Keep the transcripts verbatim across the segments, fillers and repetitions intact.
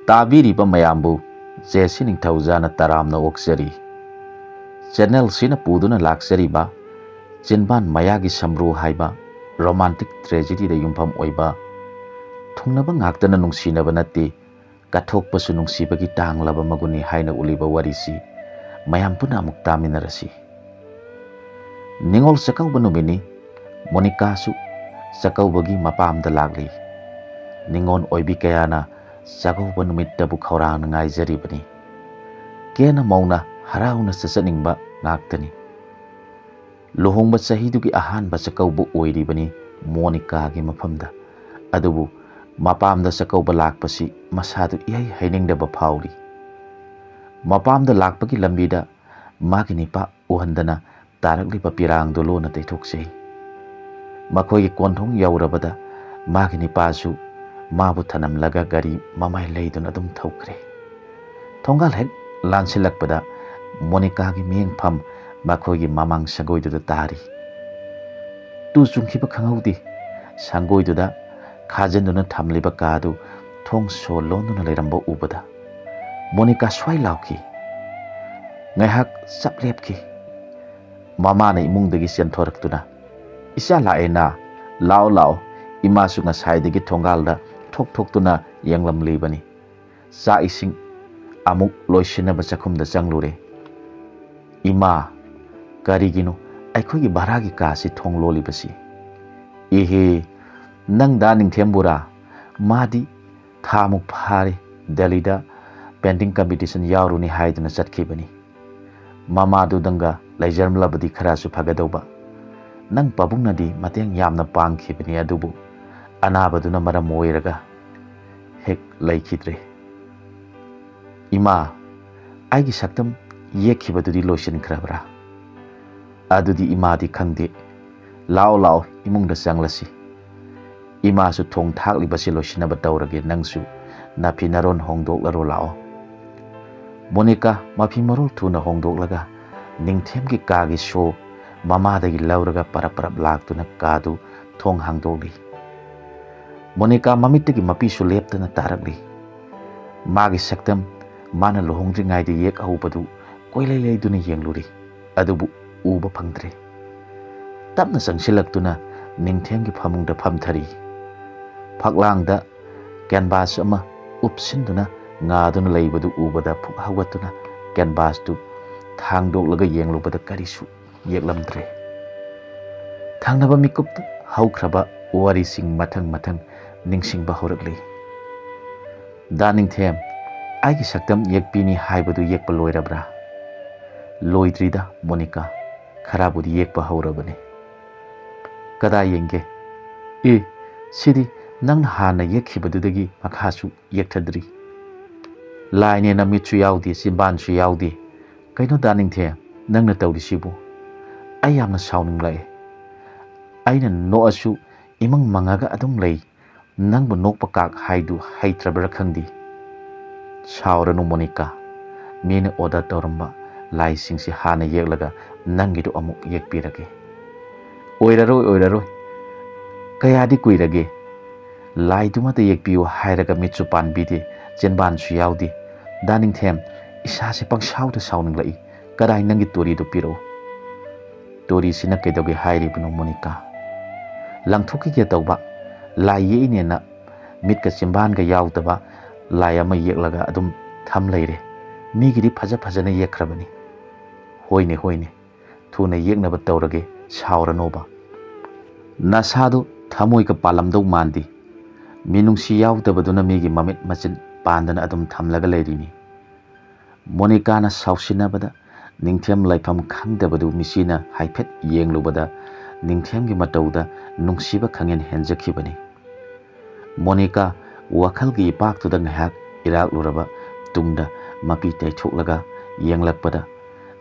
ꯇꯥꯕꯤꯔꯤꯕ ꯃꯌꯥꯝꯕꯨ ꯖꯦ ꯁꯤ ꯅꯤꯡꯊꯧꯖꯥꯅ ꯇꯔꯥꯝꯅ ꯑꯣꯛꯆꯔꯤ꯫ ꯆꯦꯅꯦꯜꯁꯤꯅ ꯄꯨꯗꯨꯅ ꯂꯥꯛꯆꯔꯤꯕ ꯆꯤꯟꯕꯥꯟ ꯃꯌꯥꯒꯤ ꯁꯝꯕ꯭ꯔꯨ ꯍꯥꯏꯕ ꯔꯣꯃꯥꯟꯇꯤꯛ ꯇ꯭ꯔꯦꯖꯦꯗꯤꯗ ꯌꯨꯝꯐꯝ ꯑꯣꯏꯕ, ꯊꯨꯡꯅꯕ ꯉꯥꯛꯇꯅ ꯅꯨꯡꯁꯤꯅꯕ ꯅꯠꯇꯦ, ꯀꯠꯊꯣꯛꯄꯁꯨ ꯅꯨꯡꯁꯤꯕꯒꯤ ꯇꯥꯡꯂꯕ ꯃꯒꯨꯟꯅꯤ ꯍꯥꯏꯅ ꯎꯠꯂꯤꯕ ꯋꯥꯔꯤꯁꯤ ꯃꯌꯥꯝ ꯄꯨꯟꯅ ꯑꯃꯨꯛ ꯇꯥꯃꯤꯟꯅꯔꯁꯤ꯫ ꯅꯤꯉꯣꯜ ꯆꯥꯛꯀꯧꯕ ꯅꯨꯃꯤꯠꯅꯤ꯫ ꯃꯣꯅꯤꯀꯥꯁꯨ ꯆꯥꯛꯀꯧꯕꯒꯤ ꯃꯄꯥꯝꯗ ꯂꯥꯛꯂꯤ꯫ ꯅꯤꯉꯣꯜ ꯑꯣꯏꯕꯤ ꯀꯌꯥꯅ ꯆꯥꯛꯀꯧꯕ ꯅꯨꯃꯤꯠꯇꯕꯨ ꯈꯧꯔꯥꯡꯅ ꯉꯥꯏꯖꯔꯤꯕꯅꯤ꯫ ꯀꯦꯅ ꯃꯧꯅ ꯍꯔꯥꯎꯅ ꯆꯠꯆꯅꯤꯡꯕ ꯉꯥꯛꯇꯅꯤ꯫ ꯂꯨꯍꯣꯡꯕ ꯆꯍꯤꯗꯨꯒꯤ ꯑꯍꯥꯟꯕ ꯆꯥꯛꯀꯧꯕ ꯑꯣꯏꯔꯤꯕꯅꯤ ꯃꯣꯅꯤꯀꯥꯒꯤ ꯃꯐꯝꯗ꯫ ꯑꯗꯨꯕꯨ ꯃꯄꯥꯝꯗ ꯆꯥꯛꯀꯧꯕ ꯂꯥꯛꯄꯁꯤ ꯃꯁꯥꯗꯨ ꯏꯍꯩ ꯍꯩꯅꯤꯡꯗꯕ ꯐꯥꯎꯔꯤ꯫ ꯃꯄꯥꯝꯗ ꯂꯥꯛꯄꯒꯤ ꯂꯝꯕꯤꯗ ꯃꯥꯒꯤ ꯅꯤꯄꯥ ꯎꯍꯟꯗꯅ ꯇꯥꯔꯛꯂꯤꯕ ꯄꯤꯔꯥꯡꯗꯨ ꯂꯣꯟꯅ ꯇꯩꯊꯣꯛꯆꯩ꯫ ꯃꯈꯣꯏꯒꯤ ꯀꯣꯟꯊꯣꯡ ꯌꯧꯔꯕꯗ ꯃꯥꯒꯤ ꯅꯤꯄꯥꯁꯨ ꯃꯥꯕꯨ ꯊꯅꯝꯂꯒ ꯒꯥꯔꯤ ꯃꯃꯥꯏ ꯂꯩꯗꯨꯅ ꯑꯗꯨꯝ ꯊꯧꯈ꯭ꯔꯦ꯫ ꯊꯣꯡꯒꯥꯜ ꯍꯦꯛ ꯂꯥꯟꯁꯤꯜꯂꯛꯄꯗ ꯃꯣꯅꯤꯀꯥꯒꯤ ꯃꯤꯠꯌꯦꯡꯐꯝ ꯃꯈꯣꯏꯒꯤ ꯃꯃꯥꯡ ꯁꯪꯒꯣꯏꯗꯨꯗ ꯇꯥꯔꯤ꯫ ꯇꯨ ꯆꯨꯡꯈꯤꯕ ꯈꯪꯍꯧꯗꯦ꯫ ꯁꯪꯒꯣꯏꯗꯨꯗ ꯈꯥꯖꯤꯟꯗꯨꯅ ꯊꯝꯂꯤꯕ ꯀꯥꯗꯨ ꯊꯣꯡ ꯁꯣ ꯂꯣꯟꯗꯨꯅ ꯂꯩꯔꯝꯕ ꯎꯕꯗ ꯃꯣꯅꯤꯀꯥ ꯁ꯭ꯋꯥꯏ ꯂꯥꯎꯈꯤ꯫ ꯉꯥꯏꯍꯥꯛ ꯆꯞ ꯂꯦꯞꯈꯤ꯫ ꯃꯃꯥꯅ ꯏꯃꯨꯡꯗꯒꯤ ꯆꯦꯟꯊꯣꯔꯛꯇꯨꯅ, "ꯏꯆꯥ ꯂꯥꯛꯑꯦꯅ, ꯂꯥꯛꯑꯣ ꯂꯥꯛꯑꯣ, ꯏꯃꯥꯁꯨ ꯉꯁꯥꯏꯗꯒꯤ ꯊꯣꯡꯒꯥꯜꯗ ꯊꯣꯛ ꯊꯣꯛꯇꯨꯅ ꯌꯦꯡꯂꯝꯂꯤꯕꯅꯤ꯫ ꯆꯥꯛ ꯏꯁꯤꯡ ꯑꯃꯨꯛ ꯂꯣꯏꯁꯤꯟꯅꯕ ꯆꯥꯛꯈꯨꯝꯗ ꯆꯪꯂꯨꯔꯦ꯫" "ꯏꯃꯥ, ꯀꯔꯤꯒꯤꯅꯣ ꯑꯩꯈꯣꯏꯒꯤ ꯚꯔꯥꯒꯤ ꯀꯥꯁꯤ ꯊꯣꯡ ꯂꯣꯜꯂꯤꯕꯁꯤ?" "ꯏꯍꯦ, ꯅꯪ ꯗꯥ ꯅꯤꯡꯊꯦꯝꯕꯨꯔꯥ? ꯃꯥꯗꯤ ꯊꯥꯃꯨꯛ ꯐꯥꯔꯦ ꯗꯦꯜꯂꯤꯗ ꯄꯦꯟꯇꯤꯡ ꯀꯝꯄꯤꯇꯤꯁꯟ ꯌꯥꯎꯔꯨꯅꯤ ꯍꯥꯏꯗꯨꯅ ꯆꯠꯈꯤꯕꯅꯤ꯫ ꯃꯃꯥꯗꯨꯗꯪꯒ ꯂꯩꯖꯔꯝꯂꯕꯗꯤ ꯈꯔꯁꯨ ꯐꯒꯗꯧꯕ꯫ ꯅꯪ ꯄꯥꯕꯨꯡꯅꯗꯤ ꯃꯇꯦꯡ ꯌꯥꯝꯅ ꯄꯥꯡꯈꯤꯕꯅꯤ, ꯑꯗꯨꯕꯨ ꯑꯅꯥꯕꯗꯨꯅ ꯃꯔꯝ ꯑꯣꯏꯔꯒ ꯍꯦꯛ ꯂꯩꯈꯤꯗ꯭ꯔꯦ꯫" "ꯏꯃꯥ, ꯑꯩꯒꯤ ꯁꯛꯇꯝ ꯌꯦꯛꯈꯤꯕꯗꯨꯗꯤ ꯂꯣꯏꯁꯤꯟꯈ꯭ꯔꯕ꯭ꯔꯥ?" "ꯑꯗꯨꯗꯤ ꯏꯃꯥꯗꯤ ꯈꯪꯗꯦ꯫ ꯂꯥꯛꯑꯣ ꯂꯥꯛꯑꯣ, ꯏꯃꯨꯡꯗ ꯆꯪꯂꯁꯤ꯫ ꯏꯃꯥꯁꯨ ꯊꯣꯡ ꯊꯥꯛꯂꯤꯕꯁꯤ ꯂꯣꯏꯁꯤꯟꯅꯕ ꯇꯧꯔꯒꯦ, ꯅꯪꯁꯨ ꯅꯐꯤ ꯅꯔꯣꯟ ꯍꯣꯡꯗꯣꯛꯂꯔꯣ ꯂꯥꯛꯑꯣ꯫" ꯃꯣꯅꯤꯀꯥ ꯃꯐꯤ ꯃꯔꯣꯜ ꯊꯨꯅ ꯍꯣꯡꯗꯣꯛꯂꯒ ꯅꯤꯡꯊꯦꯝꯒꯤ ꯀꯥꯒꯤ ꯁꯣ ꯃꯃꯥꯗꯒꯤ ꯂꯧꯔꯒ ꯄꯔꯞ ꯄꯔꯞ ꯂꯥꯛꯇꯨꯅ ꯀꯥꯗꯨ ꯊꯣꯡ ꯍꯥꯡꯗꯣꯛꯂꯤ꯫ ꯃꯣꯅꯤꯀꯥ ꯃꯃꯤꯠꯇꯒꯤ ꯃꯄꯤꯁꯨ ꯂꯦꯞꯇꯅ ꯇꯥꯔꯛꯂꯤ꯫ ꯃꯥꯒꯤ ꯁꯛꯇꯝ ꯃꯥꯅ ꯂꯨꯍꯣꯡꯗ꯭ꯔꯤꯉꯩꯗ ꯌꯦꯛꯍꯧꯕꯗꯨ ꯀꯣꯏꯂꯩ ꯂꯩꯗꯨꯅ ꯌꯦꯡꯂꯨꯔꯤ, ꯑꯗꯨꯕꯨ ꯎꯕ ꯐꯪꯗ꯭ꯔꯦ꯫ ꯇꯞꯅ ꯆꯪꯁꯤꯜꯂꯛꯇꯨꯅ ꯅꯤꯡꯊꯦꯝꯒꯤ ꯐꯃꯨꯡꯗ ꯐꯝꯊꯔꯤ꯫ ꯐꯛꯂꯥꯡꯗ ꯀꯦꯟꯚꯥꯁ ꯑꯃ ꯎꯞꯁꯤꯟꯗꯨꯅ ꯉꯥꯗꯨꯅ ꯂꯩꯕꯗꯨ ꯎꯕꯗ ꯐꯨꯛ ꯍꯧꯒꯠꯇꯨꯅ ꯀꯦꯟꯚꯥꯁꯇꯨ ꯊꯥꯡꯗꯣꯛꯂꯒ ꯌꯦꯡꯂꯨꯕꯗ ꯀꯔꯤꯁꯨ ꯌꯦꯛꯂꯝꯗ꯭ꯔꯦ꯫ ꯊꯪꯅꯕ ꯃꯤꯀꯨꯞꯇ ꯍꯧꯈ꯭ꯔꯕ ꯋꯥꯔꯤꯁꯤꯡ ꯃꯊꯪ ꯃꯊꯪ ꯅꯤꯡꯁꯤꯡꯕ ꯍꯧꯔꯛꯂꯤ꯫ "ꯗꯥ ꯅꯤꯡꯊꯦꯝ, ꯑꯩꯒꯤ ꯁꯛꯇꯝ ꯌꯦꯛꯄꯤꯅꯤ ꯍꯥꯏꯕꯗꯨ ꯌꯦꯛꯄ ꯂꯣꯏꯔꯕ꯭ꯔꯥ?" "ꯂꯣꯏꯗ꯭ꯔꯤꯗ ꯃꯣꯅꯤꯀꯥ, ꯈꯔꯕꯨꯗꯤ ꯌꯦꯛꯄ ꯍꯧꯔꯕꯅꯤ꯫" "ꯀꯗꯥꯏ ꯌꯦꯡꯒꯦ?" "ꯑꯦ, ꯁꯤꯗꯤ ꯅꯪꯅ ꯍꯥꯟꯅ ꯌꯦꯛꯈꯤꯕꯗꯨꯗꯒꯤ ꯃꯈꯥꯁꯨ ꯌꯦꯛꯊꯗ꯭ꯔꯤ꯫ ꯂꯥꯏꯅꯦꯅ ꯃꯤꯠꯁꯨ ꯌꯥꯎꯗꯦ, ꯆꯤꯟꯕꯥꯟꯁꯨ ꯌꯥꯎꯗꯦ꯫ ꯀꯩꯅꯣ ꯗꯥ ꯅꯤꯡꯊꯦꯝ, ꯅꯪꯅ ꯇꯧꯔꯤꯁꯤꯕꯨ? ꯑꯩ ꯌꯥꯝꯅ ꯁꯥꯎꯅꯤꯡꯂꯛꯑꯦ꯫ ꯑꯩꯅ ꯅꯣꯛꯑꯁꯨ ꯏꯃꯪ ꯃꯪꯉꯒ ꯑꯗꯨꯝ ꯂꯩ꯫ ꯅꯪꯕꯨ ꯅꯣꯛꯄ ꯀꯥꯛ ꯍꯥꯏꯗꯨ ꯍꯩꯇ꯭ꯔꯕ꯭ꯔꯥ ꯈꯪꯗꯦ꯫" "ꯁꯥꯎꯔꯅꯨ ꯃꯣꯅꯤꯀꯥ, ꯃꯤꯅ ꯑꯣꯔꯗꯔ ꯇꯧꯔꯝꯕ ꯂꯥꯏꯁꯤꯡꯁꯤ ꯍꯥꯟꯅ ꯌꯦꯛꯂꯒ ꯅꯪꯒꯤꯗꯨ ꯑꯃꯨꯛ ꯌꯦꯛꯄꯤꯔꯒꯦ꯫" "ꯑꯣꯏꯔꯔꯣꯏ, ꯑꯣꯏꯔꯔꯣꯏ꯫ ꯀꯌꯥꯗꯤ ꯀꯨꯏꯔꯒꯦ? ꯂꯥꯏꯗꯨꯃꯇ ꯌꯦꯛꯄꯤꯌꯨ ꯍꯥꯏꯔꯒ ꯃꯤꯠꯁꯨ ꯄꯥꯟꯕꯤꯗꯦ, ꯆꯤꯟꯕꯥꯟꯁꯨ ꯌꯥꯎꯗꯦ꯫ ꯗꯥ ꯅꯤꯡꯊꯦꯝ, ꯏꯁꯥꯁꯦ ꯄꯪꯁꯥꯎꯗ ꯁꯥꯎꯅꯤꯡꯂꯛꯏ꯫ ꯀꯗꯥꯏ ꯅꯪꯒꯤ ꯇꯣꯔꯤꯗꯨ ꯄꯤꯔꯛꯎ꯫" "ꯇꯣꯔꯤꯁꯤꯅ ꯀꯩꯗꯧꯒꯦ ꯍꯥꯏꯔꯤꯕꯅꯣ ꯃꯣꯅꯤꯀꯥ?" "ꯂꯪꯊꯣꯛꯈꯤꯒꯦ ꯇꯧꯕ꯫ ꯂꯥꯏ ꯌꯦꯛꯏꯅꯦꯅ ꯃꯤꯠꯀ ꯆꯤꯟꯕꯥꯟꯒ ꯌꯥꯎꯗꯕ ꯂꯥꯏ ꯑꯃ ꯌꯦꯛꯂꯒ ꯑꯗꯨꯝ ꯊꯝ ꯂꯩꯔꯦ꯫ ꯃꯤꯒꯤꯗꯤ ꯐꯖ ꯐꯖꯅ ꯌꯦꯛꯈ꯭ꯔꯕꯅꯤ꯫" "ꯍꯣꯏꯅꯦ, ꯍꯣꯏꯅꯦ, ꯊꯨꯅ ꯌꯦꯛꯅꯕ ꯇꯧꯔꯒꯦ, ꯁꯥꯎꯔꯅꯣꯕ꯫ ꯅꯁꯥꯗꯨ ꯊꯃꯣꯏꯒ ꯄꯥꯜꯂꯝꯗꯧ ꯃꯥꯟꯗꯦ꯫ ꯃꯤꯅꯨꯡꯁꯤ ꯌꯥꯎꯗꯕꯗꯨꯅ ꯃꯤꯒꯤ ꯃꯃꯤꯠ ꯃꯆꯤꯟ ꯄꯥꯟꯗꯅ ꯑꯗꯨꯝ ꯊꯝꯂꯒ ꯂꯩꯔꯤꯅꯤ꯫" ꯃꯣꯅꯤꯀꯥꯅ ꯁꯥꯎꯁꯤꯟꯅꯕꯗ ꯅꯤꯡꯊꯦꯝ ꯂꯩꯐꯝ ꯈꯪꯗꯕꯗꯨ ꯃꯤꯆꯤꯅ ꯍꯥꯏꯐꯦꯠ ꯌꯦꯡꯂꯨꯕꯗ ꯅꯤꯡꯊꯦꯝꯒꯤ ꯃꯇꯧꯗ ꯅꯨꯡꯁꯤꯕ ꯈꯪꯍꯦꯟ ꯍꯦꯟꯖꯈꯤꯕꯅꯤ꯫ ꯃꯣꯅꯤꯀꯥ ꯋꯥꯈꯜꯒꯤ ꯏꯄꯥꯛꯇꯨꯗ ꯉꯥꯏꯍꯥꯛ ꯏꯔꯥꯛꯂꯨꯔꯕ ꯇꯨꯡꯗ ꯃꯄꯤ ꯇꯩꯊꯣꯛꯂꯒ ꯌꯦꯡꯂꯛꯄꯗ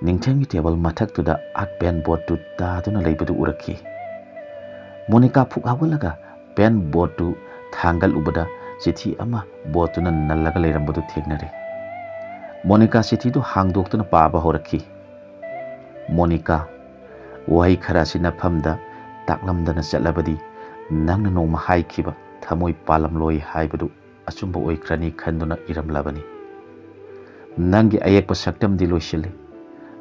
ꯅꯤꯡꯊꯦꯝꯒꯤ ꯇꯦꯕꯜ ꯃꯊꯛꯇꯨꯗ ꯑꯥꯔꯠ ꯄꯦꯟ ꯕꯣꯔꯗꯇꯨ ꯇꯥꯗꯨꯅ ꯂꯩꯕꯗꯨ ꯎꯔꯛꯈꯤ꯫ ꯃꯣꯅꯤꯀꯥ ꯐꯨꯛ ꯍꯧꯒꯠꯂꯒ ꯄꯦꯟ ꯕꯣꯔꯗꯇꯨ ꯊꯥꯡꯒꯠꯂꯨꯕꯗ ꯆꯤꯊꯤ ꯑꯃ ꯕꯣꯔꯗꯇꯨꯅ ꯅꯜꯂꯒ ꯂꯩꯔꯝꯕꯗꯨ ꯊꯦꯡꯅꯔꯦ꯫ ꯃꯣꯅꯤꯀꯥ ꯆꯤꯊꯤꯗꯨ ꯍꯥꯡꯗꯣꯛꯇꯨꯅ ꯄꯥꯕ ꯍꯧꯔꯛꯈꯤ꯫ "ꯃꯣꯅꯤꯀꯥ, ꯋꯥꯍꯩ ꯈꯔ ꯑꯁꯤ ꯅꯐꯝꯗ ꯇꯥꯛꯂꯝꯗꯅ ꯆꯠꯂꯕꯗꯤ ꯅꯪꯅ ꯅꯣꯡꯃ ꯍꯥꯏꯈꯤꯕ ꯊꯃꯣꯏ ꯄꯥꯜꯂꯝꯂꯣꯏ ꯍꯥꯏꯕꯗꯨ ꯑꯆꯨꯝꯕ ꯑꯣꯏꯈ꯭ꯔꯅꯤ ꯈꯟꯗꯨꯅ ꯏꯔꯝꯂꯕꯅꯤ꯫ ꯅꯪꯒꯤ ꯑꯌꯦꯛꯄ ꯁꯛꯇꯝꯗꯤ ꯂꯣꯏꯁꯤꯜꯂꯤ꯫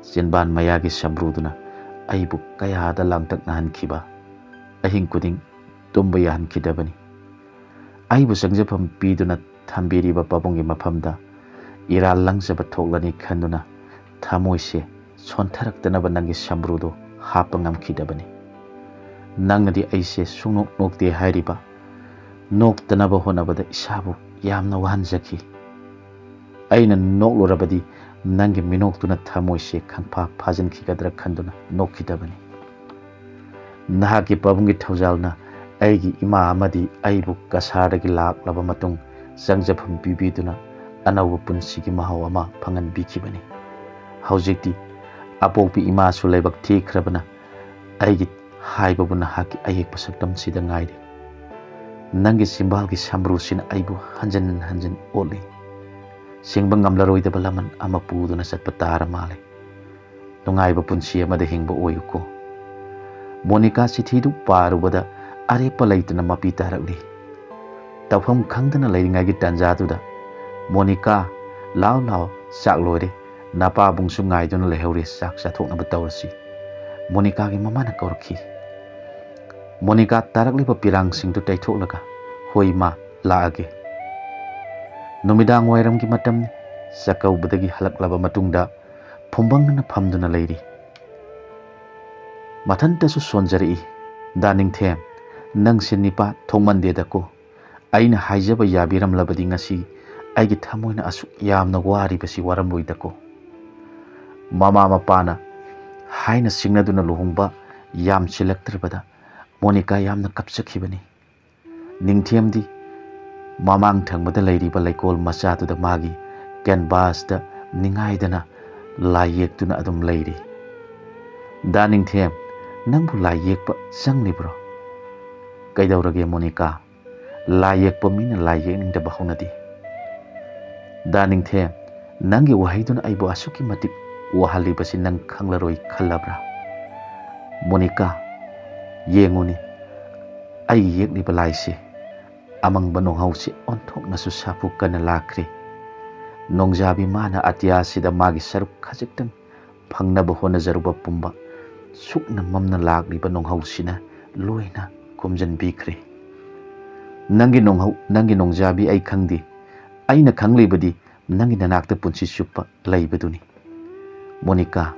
ꯆꯤꯟꯕꯥꯟ ꯃꯌꯥꯒꯤ ꯁꯝꯕ꯭ꯔꯨꯗꯨꯅ ꯑꯩꯕꯨ ꯀꯌꯥꯗ ꯂꯥꯡꯇꯛꯅꯍꯟꯈꯤꯕ꯫ ꯑꯍꯤꯡ ꯈꯨꯗꯤꯡ ꯇꯨꯝꯕ ꯌꯥꯍꯟꯈꯤꯗꯕꯅꯤ꯫ ꯑꯩꯕꯨ ꯆꯪꯖꯐꯝ ꯄꯤꯗꯨꯅ ꯊꯝꯕꯤꯔꯤꯕ ꯄꯥꯕꯨꯡꯒꯤ ꯃꯐꯝꯗ ꯏꯔꯥꯜ ꯂꯪꯖꯕ ꯊꯣꯛꯂꯅꯤ ꯈꯟꯗꯨꯅ ꯊꯃꯣꯏꯁꯦ ꯁꯣꯟꯊꯔꯛꯇꯅꯕ ꯅꯪꯒꯤ ꯁꯝꯕ꯭ꯔꯨꯗꯨ ꯍꯥꯞꯄ ꯉꯝꯈꯤꯗꯕꯅꯤ꯫ ꯅꯪꯅꯗꯤ ꯑꯩꯁꯦ ꯁꯨꯡꯅꯣꯛ ꯅꯣꯛꯇꯦ ꯍꯥꯏꯔꯤꯕ꯫ ꯅꯣꯛꯇꯅꯕ ꯍꯣꯠꯅꯕꯗ ꯏꯁꯥꯕꯨ ꯌꯥꯝꯅ ꯋꯥꯍꯟꯖꯈꯤ꯫ ꯑꯩꯅ ꯅꯣꯛꯂꯨꯔꯕꯗꯤ ꯅꯪꯒꯤ ꯃꯤꯅꯣꯛꯇꯨꯅ ꯊꯃꯣꯏꯁꯦ ꯈꯪꯐꯥ ꯐꯥꯖꯤꯟꯈꯤꯒꯗ꯭ꯔꯥ ꯈꯟꯗꯨꯅ ꯅꯣꯛꯈꯤꯗꯕꯅꯤ꯫ ꯅꯍꯥꯛꯀꯤ ꯄꯥꯕꯨꯡꯒꯤ ꯊꯧꯖꯥꯜꯅ ꯑꯩꯒꯤ ꯏꯃꯥ ꯑꯃꯗꯤ ꯑꯩꯕꯨ ꯀꯁꯥꯔꯗꯒꯤ ꯂꯥꯛꯂꯕ ꯃꯇꯨꯡ ꯆꯪꯖꯐꯝ ꯄꯤꯕꯤꯗꯨꯅ ꯑꯅꯧꯕ ꯄꯨꯟꯁꯤꯒꯤ ꯃꯍꯥꯎ ꯑꯃ ꯐꯪꯍꯟꯕꯤꯈꯤꯕꯅꯤ꯫ ꯍꯧꯖꯤꯛꯇꯤ ꯑꯄꯣꯛꯄꯤ ꯏꯃꯥꯁꯨ ꯂꯥꯏꯕꯛ ꯊꯤꯈ꯭ꯔꯕꯅ ꯑꯩꯒꯤ ꯍꯥꯏꯕꯕꯨ ꯅꯍꯥꯛꯀꯤ ꯑꯌꯦꯛꯄ ꯁꯛꯇꯝꯁꯤꯗ ꯉꯥꯏꯔꯦ꯫ ꯅꯪꯒꯤ ꯆꯤꯝꯕꯥꯜꯒꯤ ꯁꯝꯕ꯭ꯔꯨꯁꯤꯅ ꯑꯩꯕꯨ ꯍꯟꯖꯤꯟ ꯍꯟꯖꯤꯟ ꯑꯣꯠꯂꯤ꯫ ꯁꯤꯡꯕ ꯉꯝꯂꯔꯣꯏꯗꯕ ꯂꯃꯟ ꯑꯃ ꯄꯨꯗꯨꯅ ꯆꯠꯄ ꯇꯥꯔ ꯃꯥꯜꯂꯦ꯫ ꯅꯨꯡꯉꯥꯏꯕ ꯄꯨꯟꯁꯤ ꯑꯃꯗ ꯍꯤꯡꯕ ꯑꯣꯏꯌꯨꯀꯣ꯫ ꯃꯣꯅꯤꯀꯥ ꯆꯤꯊꯤꯗꯨ ꯄꯥꯔꯨꯕꯗ ꯑꯔꯦꯞꯄ ꯂꯩꯇꯅ ꯃꯄꯤ ꯇꯥꯔꯛꯂꯤ꯫ ꯇꯧꯐꯝ ꯈꯪꯗꯅ ꯂꯩꯔꯤꯉꯩꯒꯤ ꯇꯥꯟꯖꯥꯗꯨꯗ, "ꯃꯣꯅꯤꯀꯥ, ꯂꯥꯎ ꯂꯥꯎ, ꯆꯥꯛ ꯂꯣꯏꯔꯦ, ꯅꯄꯥꯕꯨꯡꯁꯨ ꯉꯥꯏꯗꯨꯅ ꯂꯩꯍꯧꯔꯦ, ꯆꯥꯛ ꯆꯥꯊꯣꯛꯅꯕ ꯇꯧꯔꯁꯤ", ꯃꯣꯅꯤꯀꯥꯒꯤ ꯃꯃꯥꯅ ꯀꯧꯔꯛꯈꯤ꯫ ꯃꯣꯅꯤꯀꯥ ꯇꯥꯔꯛꯂꯤꯕ ꯄꯤꯔꯥꯡꯁꯤꯡꯗꯨ ꯇꯩꯊꯣꯛꯂꯒ, "ꯍꯣꯏ ꯏꯃꯥ, ꯂꯥꯛꯑꯒꯦ"꯫ ꯅꯨꯃꯤꯗꯥꯡ ꯋꯥꯏꯔꯝꯒꯤ ꯃꯇꯝꯅꯤ꯫ ꯆꯥꯛꯀꯧꯕꯗꯒꯤ ꯍꯜꯂꯛꯂꯕ ꯃꯇꯨꯡꯗ ꯐꯨꯝꯕꯪꯅꯅ ꯐꯝꯗꯨꯅ ꯂꯩꯔꯤ꯫ ꯃꯊꯟꯇꯁꯨ ꯁꯣꯟꯖꯔꯛꯏ꯫ "ꯗꯥ ꯅꯤꯡꯊꯦꯝ, ꯅꯪꯁꯦ ꯅꯤꯄꯥ ꯊꯣꯛꯃꯟꯗꯦꯗꯀꯣ꯫ ꯑꯩꯅ ꯍꯥꯏꯖꯕ ꯌꯥꯕꯤꯔꯝꯂꯕꯗꯤ ꯉꯁꯤ ꯑꯩꯒꯤ ꯊꯃꯣꯏꯅ ꯑꯁꯨꯛ ꯌꯥꯝꯅ ꯋꯥꯔꯤꯕꯁꯤ ꯋꯥꯔꯝꯂꯣꯏꯗꯀꯣ꯫ ꯃꯃꯥ ꯃꯄꯥꯅ ꯍꯥꯏꯅ ꯁꯤꯡꯅꯗꯨꯅ ꯂꯨꯍꯣꯡꯕ ꯌꯥꯝꯁꯤꯜꯂꯛꯇ꯭ꯔꯕꯗ ꯃꯣꯅꯤꯀꯥ ꯌꯥꯝꯅ ꯀꯞꯆꯈꯤꯕꯅꯤ꯫ ꯅꯤꯡꯊꯦꯝꯗꯤ ꯃꯃꯥꯡ ꯊꯪꯕꯗ ꯂꯩꯔꯤꯕ ꯂꯩꯀꯣꯜ ꯃꯆꯥꯗꯨꯗ ꯃꯥꯒꯤ ꯀꯦꯟꯚꯥꯁꯇ ꯅꯤꯡꯉꯥꯏꯗꯅ ꯂꯥꯏ ꯌꯦꯛꯇꯨꯅ ꯑꯗꯨꯝ ꯂꯩꯔꯤ꯫ ꯗꯥ ꯅꯤꯡꯊꯦꯝ, ꯅꯪꯕꯨ ꯂꯥꯏ ꯌꯦꯛꯄ ꯆꯪꯂꯤꯕ꯭ꯔꯣ?" "ꯀꯩꯗꯧꯔꯒꯦ ꯃꯣꯅꯤꯀꯥ? ꯂꯥꯏ ꯌꯦꯛꯄ ꯃꯤꯅ ꯂꯥꯏ ꯌꯦꯛꯅꯤꯡꯗꯕ ꯍꯧꯅꯗꯦ꯫ ꯗꯥ ꯅꯤꯡꯊꯦꯝ, ꯅꯪꯒꯤ ꯋꯥꯍꯩꯗꯨꯅ ꯑꯩꯕꯨ ꯑꯁꯨꯛꯀꯤ ꯃꯇꯤꯛ ꯋꯥꯍꯜꯂꯤꯕꯁꯤ ꯅꯪ ꯈꯪꯂꯔꯣꯏ ꯈꯜꯂꯕ꯭ꯔꯥ? ꯃꯣꯅꯤꯀꯥ, ꯌꯦꯡꯉꯨꯅꯦ, ꯑꯩ ꯌꯦꯛꯂꯤꯕ ꯂꯥꯏꯁꯦ ꯑꯃꯪꯕ ꯅꯣꯡꯍꯧꯁꯤ ꯑꯣꯟꯊꯣꯛꯅꯁꯨ ꯁꯥꯐꯨ ꯀꯟꯅ ꯂꯥꯛꯈ꯭ꯔꯦ꯫ ꯅꯣꯡꯖꯥꯕꯤ ꯃꯥꯅ ꯑꯇꯤꯌꯥꯁꯤꯗ ꯃꯥꯒꯤ ꯁꯔꯨꯛ ꯈꯖꯤꯛꯇꯪ ꯐꯪꯅꯕ ꯍꯣꯠꯅꯖꯔꯨꯕ ꯄꯨꯝꯕ ꯁꯨꯛꯅ ꯃꯝꯅ ꯂꯥꯛꯂꯤꯕ ꯅꯣꯡꯍꯧꯁꯤꯅ ꯂꯣꯏꯅ ꯈꯨꯝꯖꯤꯟꯕꯤꯈ꯭ꯔꯦ꯫ "ꯅꯪꯒꯤ ꯅꯣꯡꯍꯧ, ꯅꯪꯒꯤ ꯅꯣꯡꯖꯥꯕꯤ ꯑꯩ ꯈꯪꯗꯦ꯫ ꯑꯩꯅ ꯈꯪꯂꯤꯕꯗꯤ ꯅꯪꯒꯤ ꯅꯅꯥꯛꯇ ꯄꯨꯟꯁꯤ ꯆꯨꯞꯄ ꯂꯩꯕꯗꯨꯅꯤ꯫ ꯃꯣꯅꯤꯀꯥ,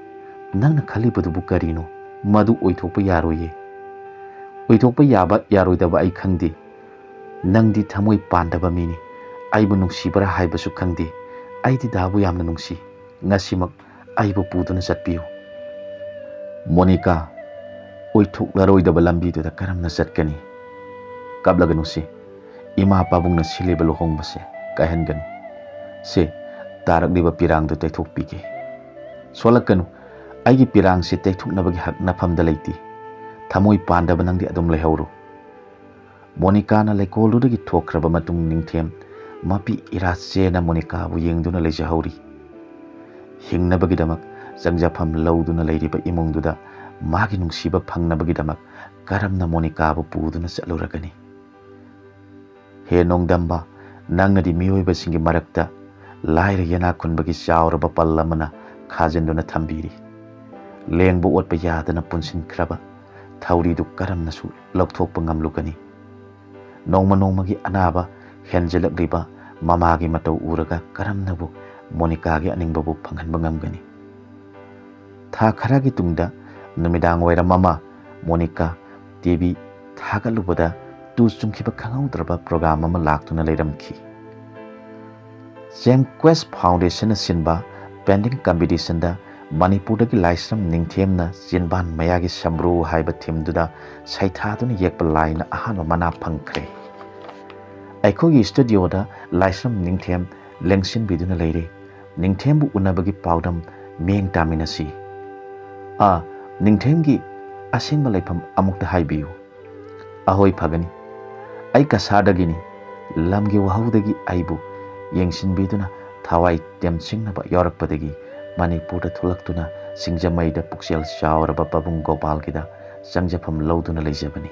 ꯅꯪꯅ ꯈꯜꯂꯤꯕꯗꯨꯕꯨ ꯀꯔꯤꯅꯣ? ꯃꯗꯨ ꯑꯣꯏꯊꯣꯛꯄ ꯌꯥꯔꯣꯏꯌꯦ꯫ ꯑꯣꯏꯊꯣꯛꯄ ꯌꯥꯕ ꯌꯥꯔꯣꯏꯗꯕ ꯑꯩ ꯈꯪꯗꯦ꯫ ꯅꯪꯗꯤ ꯊꯃꯣꯏ ꯄꯥꯟꯗꯕ ꯃꯤꯅꯤ꯫ ꯑꯩꯕꯨ ꯅꯨꯡꯁꯤꯕ꯭ꯔꯥ ꯍꯥꯏꯕꯁꯨ ꯈꯪꯗꯦ꯫ ꯑꯩꯗꯤ ꯗꯥꯕꯨ ꯌꯥꯝꯅ ꯅꯨꯡꯁꯤ꯫ ꯉꯁꯤꯃꯛ ꯑꯩꯕꯨ ꯄꯨꯗꯨꯅ ꯆꯠꯄꯤꯌꯨ꯫" "ꯃꯣꯅꯤꯀꯥ, ꯑꯣꯏꯊꯣꯛꯂꯔꯣꯏꯗꯕ ꯂꯝꯕꯤꯗꯨꯗ ꯀꯔꯝꯅ ꯆꯠꯀꯅꯤ?" "ꯀꯞꯂꯒꯅꯨꯁꯤ꯫ ꯏꯃꯥ ꯄꯥꯕꯨꯡꯅ ꯁꯤꯜꯂꯤꯕ ꯂꯨꯍꯣꯡꯕꯁꯦ ꯀꯥꯏꯍꯟꯒꯅꯨ꯫ ꯁꯦ, ꯇꯥꯔꯛꯂꯤꯕ ꯄꯤꯔꯥꯡꯗꯨ ꯇꯩꯊꯣꯛꯄꯤꯒꯦ꯫" "ꯁꯣꯜꯂꯛꯀꯅꯨ꯫ ꯑꯩꯒꯤ ꯄꯤꯔꯥꯡꯁꯦ ꯇꯩꯊꯣꯛꯅꯕꯒꯤ ꯍꯛ ꯅꯐꯝꯗ ꯂꯩꯇꯦ꯫ ꯊꯃꯣꯏ ꯄꯥꯟꯗꯕ ꯅꯪꯗꯤ ꯑꯗꯨꯝ ꯂꯩꯍꯧꯔꯣ꯫" ꯃꯣꯅꯤꯀꯥꯅ ꯂꯩꯀꯣꯜꯗꯨꯗꯒꯤ ꯊꯣꯛꯈ꯭ꯔꯕ ꯃꯇꯨꯡ, ꯅꯤꯡꯊꯦꯝ ꯃꯄꯤ ꯏꯔꯥ ꯆꯦꯅ ꯃꯣꯅꯤꯀꯥꯕꯨ ꯌꯦꯡꯗꯨꯅ ꯂꯩꯖꯍꯧꯔꯤ꯫ ꯍꯤꯡꯅꯕꯒꯤꯗꯃꯛ ꯆꯪꯖꯐꯝ ꯂꯧꯗꯨꯅ ꯂꯩꯔꯤꯕ ꯏꯃꯨꯡꯗꯨꯗ ꯃꯥꯒꯤ ꯅꯨꯡꯁꯤꯕ ꯐꯪꯅꯕꯒꯤꯗꯃꯛ ꯀꯔꯝꯅ ꯃꯣꯅꯤꯀꯥꯕꯨ ꯄꯨꯗꯨꯅ ꯆꯠꯂꯨꯔꯒꯅꯤ? ꯍꯦ ꯅꯣꯡꯗꯝꯕ, ꯅꯪꯅꯗꯤ ꯃꯤꯑꯣꯏꯕꯁꯤꯡꯒꯤ ꯃꯔꯛꯇ ꯂꯥꯏꯔ ꯌꯦꯅꯥ ꯈꯨꯟꯕꯒꯤ ꯆꯥꯎꯔꯕ ꯄꯜ ꯑꯃꯅ ꯈꯥꯖꯤꯟꯗꯨꯅ ꯊꯝꯕꯤꯔꯤ꯫ ꯂꯦꯡꯕ ꯑꯣꯠꯄ ꯌꯥꯗꯅ ꯄꯨꯟꯁꯤꯟꯈ꯭ꯔꯕ ꯊꯧꯔꯤꯗꯨ ꯀꯔꯝꯅꯁꯨ ꯂꯧꯊꯣꯛꯄ ꯉꯝꯂꯨꯒꯅꯤ? ꯅꯣꯡꯃ ꯅꯣꯡꯃꯒꯤ ꯑꯅꯥꯕ ꯍꯦꯟꯖꯤꯜꯂꯛꯂꯤꯕ ꯃꯃꯥꯒꯤ ꯃꯇꯧ ꯎꯔꯒ ꯀꯔꯝꯅꯕꯨ ꯃꯣꯅꯤꯀꯥꯒꯤ ꯑꯅꯤꯡꯕꯕꯨ ꯐꯪꯍꯟꯕ ꯉꯝꯒꯅꯤ? ꯊꯥ ꯈꯔꯒꯤ ꯇꯨꯡꯗ ꯅꯨꯃꯤꯗꯥꯡ ꯋꯥꯏꯔꯝ ꯑꯃ ꯃꯣꯅꯤꯀꯥ ꯇꯤ ꯚꯤ ꯊꯥꯒꯠꯂꯨꯕꯗ ꯇꯨ ꯆꯨꯡꯈꯤꯕ ꯈꯪꯍꯧꯗ꯭ꯔꯕ ꯄ꯭ꯔꯣꯒ꯭ꯔꯥꯝ ꯑꯃ ꯂꯥꯛꯇꯨꯅ ꯂꯩꯔꯝꯈꯤ꯫ ꯖꯦꯝ ꯀ꯭ꯋꯦꯁ ꯐꯥꯎꯟꯗꯦꯁꯟꯅ ꯁꯤꯟꯕ ꯄꯦꯟꯇꯤꯡ ꯀꯝꯄꯤꯇꯤꯁꯟꯗ ꯃꯅꯤꯄꯨꯔꯗꯒꯤ ꯂꯥꯏꯁ꯭ꯔꯝ ꯅꯤꯡꯊꯦꯝꯅ ꯆꯤꯟꯕꯥꯟ ꯃꯌꯥꯒꯤ ꯁꯝꯕ꯭ꯔꯨ ꯍꯥꯏꯕ ꯊꯤꯝꯗꯨꯗ ꯁꯩꯊꯥꯗꯨꯅ ꯌꯦꯛꯄ ꯂꯥꯏꯅ ꯑꯍꯥꯟꯕ ꯃꯅꯥ ꯐꯪꯈ꯭ꯔꯦ꯫ ꯑꯩꯈꯣꯏꯒꯤ ꯁ꯭ꯇꯨꯗꯤꯑꯣꯗ ꯂꯥꯏꯁ꯭ꯔꯝ ꯅꯤꯡꯊꯦꯝ ꯂꯦꯡꯁꯤꯟꯕꯤꯗꯨꯅ ꯂꯩꯔꯦ꯫ ꯅꯤꯡꯊꯦꯝꯕꯨ ꯎꯅꯕꯒꯤ ꯄꯥꯎꯗꯝ ꯃꯤꯠꯌꯦꯡ ꯇꯥꯃꯤꯟꯅꯁꯤ꯫ ꯑꯥ, ꯅꯤꯡꯊꯦꯝꯒꯤ ꯑꯁꯦꯡꯕ ꯂꯩꯐꯝ ꯑꯃꯨꯛꯇ ꯍꯥꯏꯕꯤꯌꯨ꯫ ꯑꯍꯣꯏ, ꯐꯒꯅꯤ꯫ ꯑꯩ ꯀꯁꯥꯔꯗꯒꯤꯅꯤ꯫ ꯂꯝꯒꯤ ꯋꯥꯍꯧꯗꯒꯤ ꯑꯩꯕꯨ ꯌꯦꯡꯁꯤꯟꯕꯤꯗꯨꯅ ꯊꯋꯥꯏ ꯇꯦꯝꯁꯤꯡꯅꯕ ꯌꯥꯎꯔꯛꯄꯗꯒꯤ ꯃꯅꯤꯄꯨꯔꯗ ꯊꯣꯛꯂꯛꯇꯨꯅ ꯁꯤꯡꯖꯃꯩꯗ ꯄꯨꯛꯆꯦꯜ ꯆꯥꯎꯔꯕ ꯄꯥꯕꯨꯡ ꯒꯣꯄꯥꯜꯒꯤꯗ ꯆꯪꯖꯐꯝ ꯂꯧꯗꯨꯅ ꯂꯩꯖꯕꯅꯤ꯫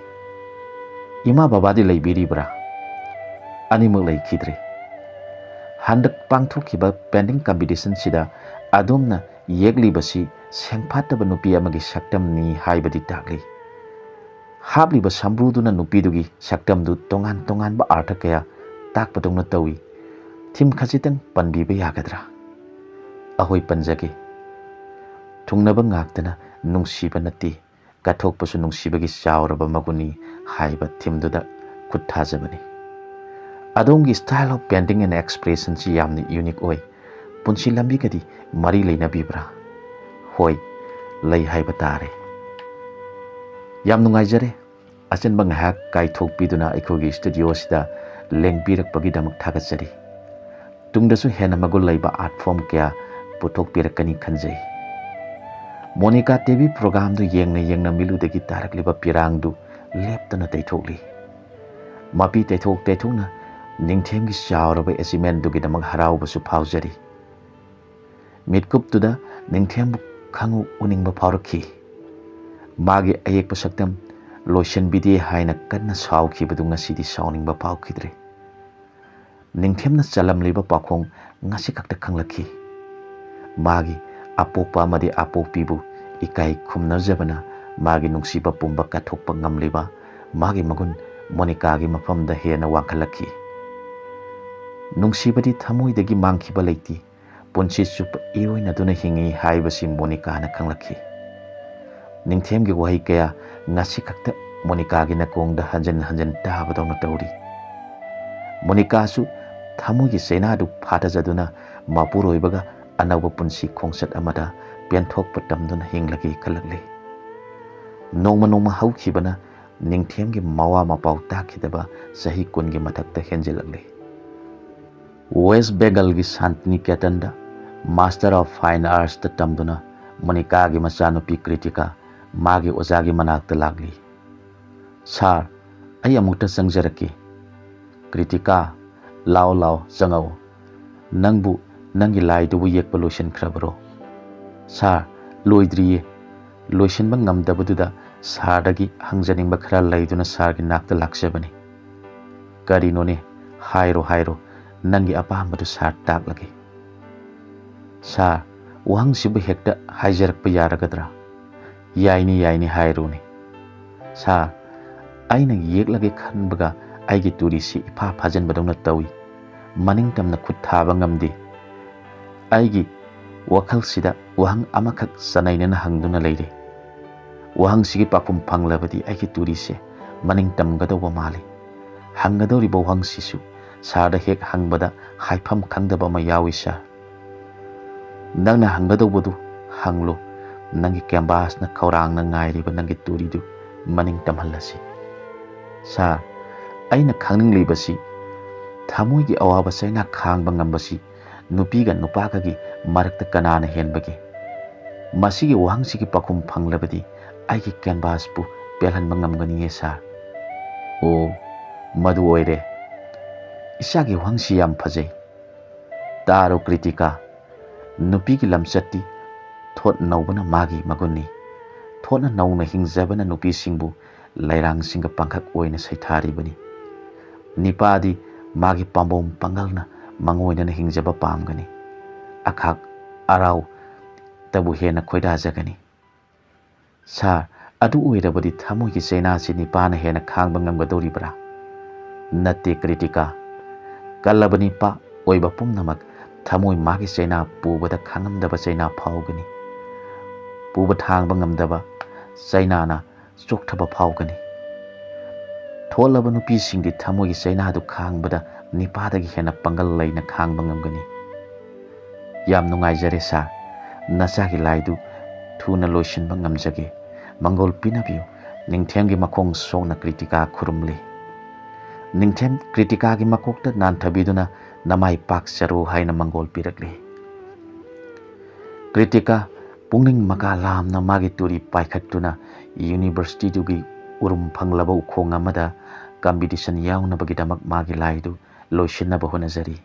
ꯏꯃꯥ ꯕꯕꯥꯗꯤ ꯂꯩꯕꯤꯔꯤꯕ꯭ꯔꯥ? ꯑꯅꯤꯃꯛ ꯂꯩꯈꯤꯗ꯭ꯔꯦ꯫ ꯍꯟꯗꯛ ꯄꯥꯡꯊꯣꯛꯈꯤꯕ painting competition ꯁꯤꯗ ꯑꯗꯣꯝꯅ ꯌꯦꯛꯂꯤꯕꯁꯤ ꯁꯦꯡꯐꯥꯠꯇꯕ ꯅꯨꯄꯤ ꯑꯃꯒꯤ ꯁꯛꯇꯝꯅꯤ ꯍꯥꯏꯕꯗꯤ ꯇꯥꯛꯂꯤ꯫ ꯍꯥꯞꯂꯤꯕ ꯁꯝꯕ꯭ꯔꯨꯗꯨꯅ ꯅꯨꯄꯤꯗꯨꯒꯤ ꯁꯛꯇꯝꯗꯨ ꯇꯣꯉꯥꯟ ꯇꯣꯉꯥꯟꯕ ꯑꯥꯔꯊ ꯀꯌꯥ ꯇꯥꯛꯄꯗꯧꯅ ꯇꯧꯏ꯫ Theme ꯈꯖꯤꯛꯇꯪ ꯄꯟꯕꯤꯕ ꯌꯥꯒꯗ꯭ꯔꯥ? ꯑꯍꯣꯏ, ꯄꯟꯖꯒꯦ꯫ ꯊꯨꯡꯅꯕ ꯉꯥꯛꯇꯅ ꯅꯨꯡꯁꯤꯕ ꯅꯠꯇꯦ, ꯀꯠꯊꯣꯛꯄꯁꯨ ꯅꯨꯡꯁꯤꯕꯒꯤ ꯆꯥꯎꯔꯕ ꯃꯒꯨꯟꯅꯤ ꯍꯥꯏꯕ theme ꯗꯨꯗ ꯈꯨꯠ ꯊꯥꯖꯕꯅꯤ꯫ ꯑꯗꯣꯝꯒꯤ style of painting and expression ꯁꯤ ꯌꯥꯝꯅ unique ꯑꯣꯏ꯫ ꯄꯨꯟꯁꯤ ꯂꯝꯕꯤꯒꯗꯤ ꯃꯔꯤ ꯂꯩꯅꯕꯤꯕ꯭ꯔꯥ? ꯍꯣꯏ, ꯂꯩ ꯍꯥꯏꯕ ꯇꯥꯔꯦ꯫ ꯌꯥꯝ ꯅꯨꯡꯉꯥꯏꯖꯔꯦ꯫ ꯑꯆꯤꯟꯕ ꯉꯥꯏꯍꯥꯛ ꯀꯥꯏꯊꯣꯛꯄꯤꯗꯨꯅ ꯑꯩꯈꯣꯏꯒꯤ studio ꯑꯁꯤꯗ ꯂꯦꯡꯕꯤꯔꯛꯄꯒꯤꯗꯃꯛ ꯊꯥꯒꯠꯆꯔꯤ꯫ ꯇꯨꯡꯗꯁꯨ ꯍꯦꯟꯅ ꯃꯒꯨꯟ ꯂꯩꯕ art form ꯀꯌꯥ ꯄꯨꯊꯣꯛꯄꯤꯔꯛꯀꯅꯤ ꯈꯟꯖꯩ꯫ ꯃꯣꯅꯤꯀꯥ ꯇꯤ ꯚꯤ program ꯗꯨ ꯌꯦꯡꯅ ꯌꯦꯡꯅ ꯃꯤꯠꯂꯨꯗꯒꯤ ꯇꯥꯔꯛꯂꯤꯕ ꯄꯤꯔꯥꯡꯗꯨ ꯂꯦꯞꯇꯅ ꯇꯩꯊꯣꯛꯂꯤ꯫ ꯃꯄꯤ ꯇꯩꯊꯣꯛ ꯇꯩꯊꯣꯛꯅ ꯅꯤꯡꯊꯦꯝꯒꯤ ꯆꯥꯎꯔꯕ achievement ꯗꯨꯒꯤꯗꯃꯛ ꯍꯔꯥꯎꯕꯁꯨ ꯐꯥꯎꯖꯔꯤ꯫ ꯃꯤꯠꯀꯨꯞꯇꯨꯗ ꯅꯤꯡꯊꯦꯝꯕꯨ ꯈꯪꯎ ꯎꯅꯤꯡꯕ ꯐꯥꯎꯔꯛꯈꯤ꯫ ꯃꯥꯒꯤ ꯑꯌꯦꯛꯄ ꯁꯛꯇꯝ ꯂꯣꯏꯁꯤꯟꯕꯤꯗꯦ ꯍꯥꯏꯅ ꯀꯟꯅ ꯁꯥꯎꯈꯤꯕꯗꯨ ꯉꯁꯤꯗꯤ ꯁꯥꯎꯅꯤꯡꯕ ꯐꯥꯎꯈꯤꯗ꯭ꯔꯦ꯫ ꯅꯤꯡꯊꯦꯝꯅ ꯆꯜꯂꯝꯂꯤꯕ ꯄꯥꯎꯈꯣꯡ ꯉꯁꯤ ꯈꯛꯇ ꯈꯪꯂꯛꯈꯤ꯫ ꯃꯥꯒꯤ ꯑꯄꯣꯛꯄ ꯑꯃꯗꯤ ꯑꯄꯣꯛꯄꯤꯕꯨ ꯏꯀꯥꯏ ꯈꯨꯝꯅꯖꯕꯅ ꯃꯥꯒꯤ ꯅꯨꯡꯁꯤꯕ ꯄꯨꯝꯕ ꯀꯠꯊꯣꯛꯄ ꯉꯝꯂꯤꯕ ꯃꯥꯒꯤ ꯃꯒꯨꯟ ꯃꯣꯅꯤꯀꯥꯒꯤ ꯃꯐꯝꯗ ꯍꯦꯟꯅ ꯋꯥꯡꯈꯠꯂꯛꯈꯤ꯫ ꯅꯨꯡꯁꯤꯕꯗꯤ ꯊꯃꯣꯏꯗꯒꯤ ꯃꯥꯡꯈꯤꯕ ꯂꯩꯇꯦ, ꯄꯨꯟꯁꯤ ꯆꯨꯞꯄ ꯏꯔꯣꯏꯅꯗꯨꯅ ꯍꯤꯡꯏ ꯍꯥꯏꯕꯁꯤ ꯃꯣꯅꯤꯀꯥꯅ ꯈꯪꯂꯛꯈꯤ꯫ ꯅꯤꯡꯊꯦꯝꯒꯤ ꯋꯥꯍꯩ ꯀꯌꯥ ꯉꯁꯤ ꯈꯛꯇ ꯃꯣꯅꯤꯀꯥꯒꯤ ꯅꯥꯀꯣꯡꯗ ꯍꯟꯖꯤꯟ ꯍꯟꯖꯤꯟ ꯇꯥꯕꯗꯧꯅ ꯇꯧꯔꯤ꯫ ꯃꯣꯅꯤꯀꯥꯁꯨ ꯊꯃꯣꯏꯒꯤ ꯆꯩꯅꯥꯗꯨ ꯐꯥꯊꯖꯗꯨꯅ ꯃꯄꯨꯔꯣꯏꯕꯒ ꯑꯅꯧꯕ ꯄꯨꯟꯁꯤ ꯈꯣꯡꯆꯠ ꯑꯃꯗ ꯄꯦꯟꯊꯣꯛꯄ ꯇꯝꯗꯨꯅ ꯍꯤꯡꯂꯒꯦ ꯈꯜꯂꯛꯂꯤ꯫ ꯅꯣꯡꯃ ꯅꯣꯡꯃ ꯍꯧꯈꯤꯕꯅ ꯅꯤꯡꯊꯦꯝꯒꯤ ꯃꯋꯥ ꯃꯄꯥꯎ ꯇꯥꯈꯤꯗꯕ ꯆꯍꯤ ꯀꯨꯟꯒꯤ ꯃꯊꯛꯇ ꯍꯦꯟꯖꯤꯜꯂꯛꯂꯤ꯫ West Bengal ꯒꯤ ꯁꯥꯟꯇꯤꯅꯤꯀꯦꯇꯟꯗ Master of Fine Arts ꯇ ꯇꯝꯗꯨꯅ ꯃꯣꯅꯤꯀꯥꯒꯤ ꯃꯆꯥꯅꯨꯄꯤ ꯀ꯭ꯔꯤꯇꯤꯀꯥ ꯃꯥꯒꯤ ꯑꯣꯖꯥꯒꯤ ꯃꯅꯥꯛꯇ ꯂꯥꯛꯂꯤ꯫ "ꯁꯥꯔ, ꯑꯩ ꯑꯃꯨꯛꯇ ꯆꯪꯖꯔꯛꯀꯦ꯫" "ꯀ꯭ꯔꯤꯇꯤꯀꯥ, ꯂꯥꯎ ꯂꯥꯎ, ꯆꯪꯉꯛꯎ꯫ ꯅꯪꯕꯨ ꯅꯪꯒꯤ ꯂꯥꯏꯗꯨꯕꯨ ꯌꯦꯛꯄ ꯂꯣꯏꯁꯤꯟꯈ꯭ꯔꯕꯔꯣ?" "ꯁꯥꯔ, ꯂꯣꯏꯗ꯭ꯔꯤꯌꯦ꯫ ꯂꯣꯏꯁꯤꯟꯕ ꯉꯝꯗꯕꯗꯨꯗ ꯁꯥꯔꯗꯒꯤ ꯍꯪꯖꯅꯤꯡꯕ ꯈꯔ ꯂꯩꯗꯨꯅ ꯁꯥꯔꯒꯤ ꯅꯥꯛꯇ ꯂꯥꯛꯆꯕꯅꯤ꯫" "ꯀꯔꯤꯅꯣꯅꯦ? "ꯍꯥꯏꯔꯣ, ꯍꯥꯏꯔꯣ, ꯅꯪꯒꯤ ꯑꯄꯥꯝꯕꯗꯨ ꯁꯥꯔ ꯇꯥꯛꯂꯒꯦ꯫" "ꯁꯥꯔ, ꯋꯥꯍꯪꯁꯤꯕꯨ ꯍꯦꯛꯇ ꯍꯥꯏꯖꯔꯛꯄ ꯌꯥꯔꯒꯗ꯭ꯔꯥ?" "ꯌꯥꯏꯅꯤ, ꯌꯥꯏꯅꯤ, ꯍꯥꯏꯔꯨꯅꯦ꯫" "ꯁꯥꯔ, ꯑꯩꯅ ꯌꯦꯛꯂꯒꯦ ꯈꯟꯕꯒ ꯑꯩꯒꯤ ꯇꯨꯔꯤꯁꯤ ꯏꯐꯥ ꯐꯥꯖꯤꯟꯕꯗꯧꯅ ꯇꯧꯏ꯫ ꯃꯅꯤꯡ ꯇꯝꯅ ꯈꯨꯠ ꯊꯥꯕ ꯉꯝꯗꯦ꯫ ꯑꯩꯒꯤ ꯋꯥꯈꯜꯁꯤꯗ ꯋꯥꯍꯪ ꯑꯃꯈꯛ ꯆꯅꯩꯅꯅ ꯍꯪꯗꯨꯅ ꯂꯩꯔꯦ꯫ ꯋꯥꯍꯪꯁꯤꯒꯤ ꯄꯥꯎꯈꯨꯝ ꯐꯪꯂꯕꯗꯤ ꯑꯩꯒꯤ ꯇꯨꯔꯤꯁꯦ ꯃꯅꯤꯡ ꯇꯝꯒꯗꯧꯕ ꯃꯥꯜꯂꯤ꯫ ꯍꯪꯒꯗꯧꯔꯤꯕ ꯋꯥꯍꯪꯁꯤꯁꯨ ꯁꯥꯔꯗ ꯍꯦꯛ ꯍꯪꯕꯗ ꯍꯥꯏꯐꯝ ꯈꯪꯗꯕ ꯑꯃ ꯌꯥꯎꯏ, ꯁꯥꯔ꯫" "ꯅꯪꯅ ꯍꯪꯒꯗꯧꯕꯗꯨ ꯍꯪꯂꯨ꯫ ꯅꯪꯒꯤ ꯀꯦꯟꯚꯥꯁꯅ ꯈꯧꯔꯥꯡꯅ ꯉꯥꯏꯔꯤꯕ ꯅꯪꯒꯤ ꯇꯨꯔꯤꯗꯨ ꯃꯅꯤꯡ ꯇꯝꯍꯜꯂꯁꯤ꯫" "ꯁꯥꯔ, ꯑꯩꯅ ꯈꯪꯅꯤꯡꯂꯤꯕꯁꯤ, ꯊꯃꯣꯏꯒꯤ ꯑꯋꯥꯕ ꯆꯩꯅꯥ ꯈꯥꯡꯕ ꯉꯝꯕꯁꯤ ꯅꯨꯄꯤꯒ ꯅꯨꯄꯥꯒꯒꯤ ꯃꯔꯛꯇ ꯀꯅꯥꯅ ꯍꯦꯟꯕꯒꯦ? ꯃꯁꯤꯒꯤ ꯋꯥꯍꯪꯁꯤꯒꯤ ꯄꯥꯎꯈꯨꯝ ꯐꯪꯂꯕꯗꯤ ꯑꯩꯒꯤ ꯀꯦꯟꯚꯥꯁꯄꯨ ꯄꯦꯜꯍꯟꯕ ꯉꯝꯒꯅꯤꯌꯦ, ꯁꯥꯔ꯫" "ꯑꯣ, ꯃꯗꯨ ꯑꯣꯏꯔꯦ꯫ ꯏꯆꯥꯒꯤ ꯋꯥꯍꯪꯁꯤ ꯌꯥꯝ ꯐꯖꯩ꯫ ꯇꯥꯔꯣ ꯀ꯭ꯔꯤꯇꯤꯀꯥ, ꯅꯨꯄꯤꯒꯤ ꯂꯝꯆꯠꯇꯤ ꯊꯣꯠ ꯅꯧꯕꯅ ꯃꯥꯒꯤ ꯃꯒꯨꯟꯅꯤ꯫ ꯊꯣꯠꯅ ꯅꯧꯅ ꯍꯤꯡꯖꯕꯅ ꯅꯨꯄꯤꯁꯤꯡꯕꯨ ꯂꯩꯔꯥꯡꯁꯤꯡꯒ ꯄꯥꯡꯈꯛ ꯑꯣꯏꯅ ꯁꯩꯊꯥꯔꯤꯕꯅꯤ꯫ ꯅꯤꯄꯥꯗꯤ ꯃꯥꯒꯤ ꯄꯥꯝꯕꯣꯝ ꯄꯥꯡꯒꯜꯅ ꯃꯉꯣꯏꯗꯅ ꯍꯤꯡꯖꯕ ꯄꯥꯝꯒꯅꯤ꯫ ꯑꯈꯥꯛ ꯑꯔꯥꯎꯇꯕꯨ ꯍꯦꯟꯅ ꯈꯣꯏꯗꯥꯖꯒꯅꯤ꯫" "ꯁꯥꯔ, ꯑꯗꯨ ꯑꯣꯏꯔꯕꯗꯤ ꯊꯃꯣꯏꯒꯤ ꯆꯩꯅꯥꯁꯤ ꯅꯤꯄꯥꯅ ꯍꯦꯟꯅ ꯈꯥꯡꯕ ꯉꯝꯒꯗꯧꯔꯤꯕ꯭ꯔꯥ?" "ꯅꯠꯇꯦ ꯀ꯭ꯔꯤꯇꯤꯀꯥ, ꯀꯜꯂꯕ ꯅꯤꯄꯥ ꯑꯣꯏꯕ ꯄꯨꯝꯅꯃꯛ ꯊꯃꯣꯏ ꯃꯥꯒꯤ ꯆꯩꯅꯥ ꯄꯨꯕꯗ ꯈꯥꯡꯉꯝꯗꯕ ꯆꯩꯅꯥ ꯐꯥꯎꯒꯅꯤ꯫ ꯄꯨꯕ ꯊꯥꯡꯕ ꯉꯝꯗꯕ ꯆꯩꯅꯥꯅ ꯆꯣꯛꯊꯕ ꯐꯥꯎꯒꯅꯤ꯫ ꯊꯣꯠꯂꯕ ꯅꯨꯄꯤꯁꯤꯡꯗꯤ ꯊꯃꯣꯏꯒꯤ ꯆꯩꯅꯥꯗꯨ ꯈꯥꯡꯕꯗ ꯅꯤꯄꯥꯗꯒꯤ ꯍꯦꯟꯅ ꯄꯥꯡꯒꯜ ꯂꯩꯅ ꯈꯥꯡꯕ ꯉꯝꯒꯅꯤ꯫" "ꯌꯥꯝ ꯅꯨꯡꯉꯥꯏꯖꯔꯦ ꯁꯥꯔ, ꯅꯆꯥꯒꯤ ꯂꯥꯏꯗꯨ ꯊꯨꯅ ꯂꯣꯏꯁꯤꯟꯕ ꯉꯝꯖꯒꯦ꯫ ꯃꯪꯒꯣꯜ ꯄꯤꯅꯕꯤꯌꯨ꯫" ꯅꯤꯡꯊꯦꯝꯒꯤ ꯃꯈꯣꯡ ꯁꯣꯛꯅ ꯀ꯭ꯔꯤꯇꯤꯀꯥ ꯈꯨꯔꯨꯝꯂꯤ꯫ ꯅꯤꯡꯊꯦꯝ ꯀ꯭ꯔꯤꯇꯤꯀꯥꯒꯤ ꯃꯀꯣꯛꯇ ꯅꯥꯟꯊꯕꯤꯗꯨꯅ "ꯅꯃꯥꯏ ꯄꯥꯛꯆꯔꯣ" ꯍꯥꯏꯅ ꯃꯪꯒꯣꯜ ꯄꯤꯔꯛꯂꯤ꯫ ꯀ꯭ꯔꯤꯇꯤꯀꯥ ꯄꯨꯛꯅꯤꯡ ꯃꯀꯥ ꯂꯥꯝꯅ ꯃꯥꯒꯤ ꯇꯨꯔꯤ ꯄꯥꯏꯈꯠꯇꯨꯅ ꯌꯨꯅꯤꯚꯔꯁꯤꯇꯤꯗꯨꯒꯤ ꯎꯔꯨꯝ ꯐꯪꯂꯕ ꯎꯈꯣꯡ ꯑꯃꯗ ꯀꯝꯄꯤꯇꯤꯁꯟ ꯌꯥꯎꯅꯕꯒꯤꯗꯃꯛ ꯃꯥꯒꯤ ꯂꯥꯏꯗꯨ ꯂꯣꯏꯁꯤꯟꯅꯕ ꯍꯣꯠꯅꯖꯔꯤ꯫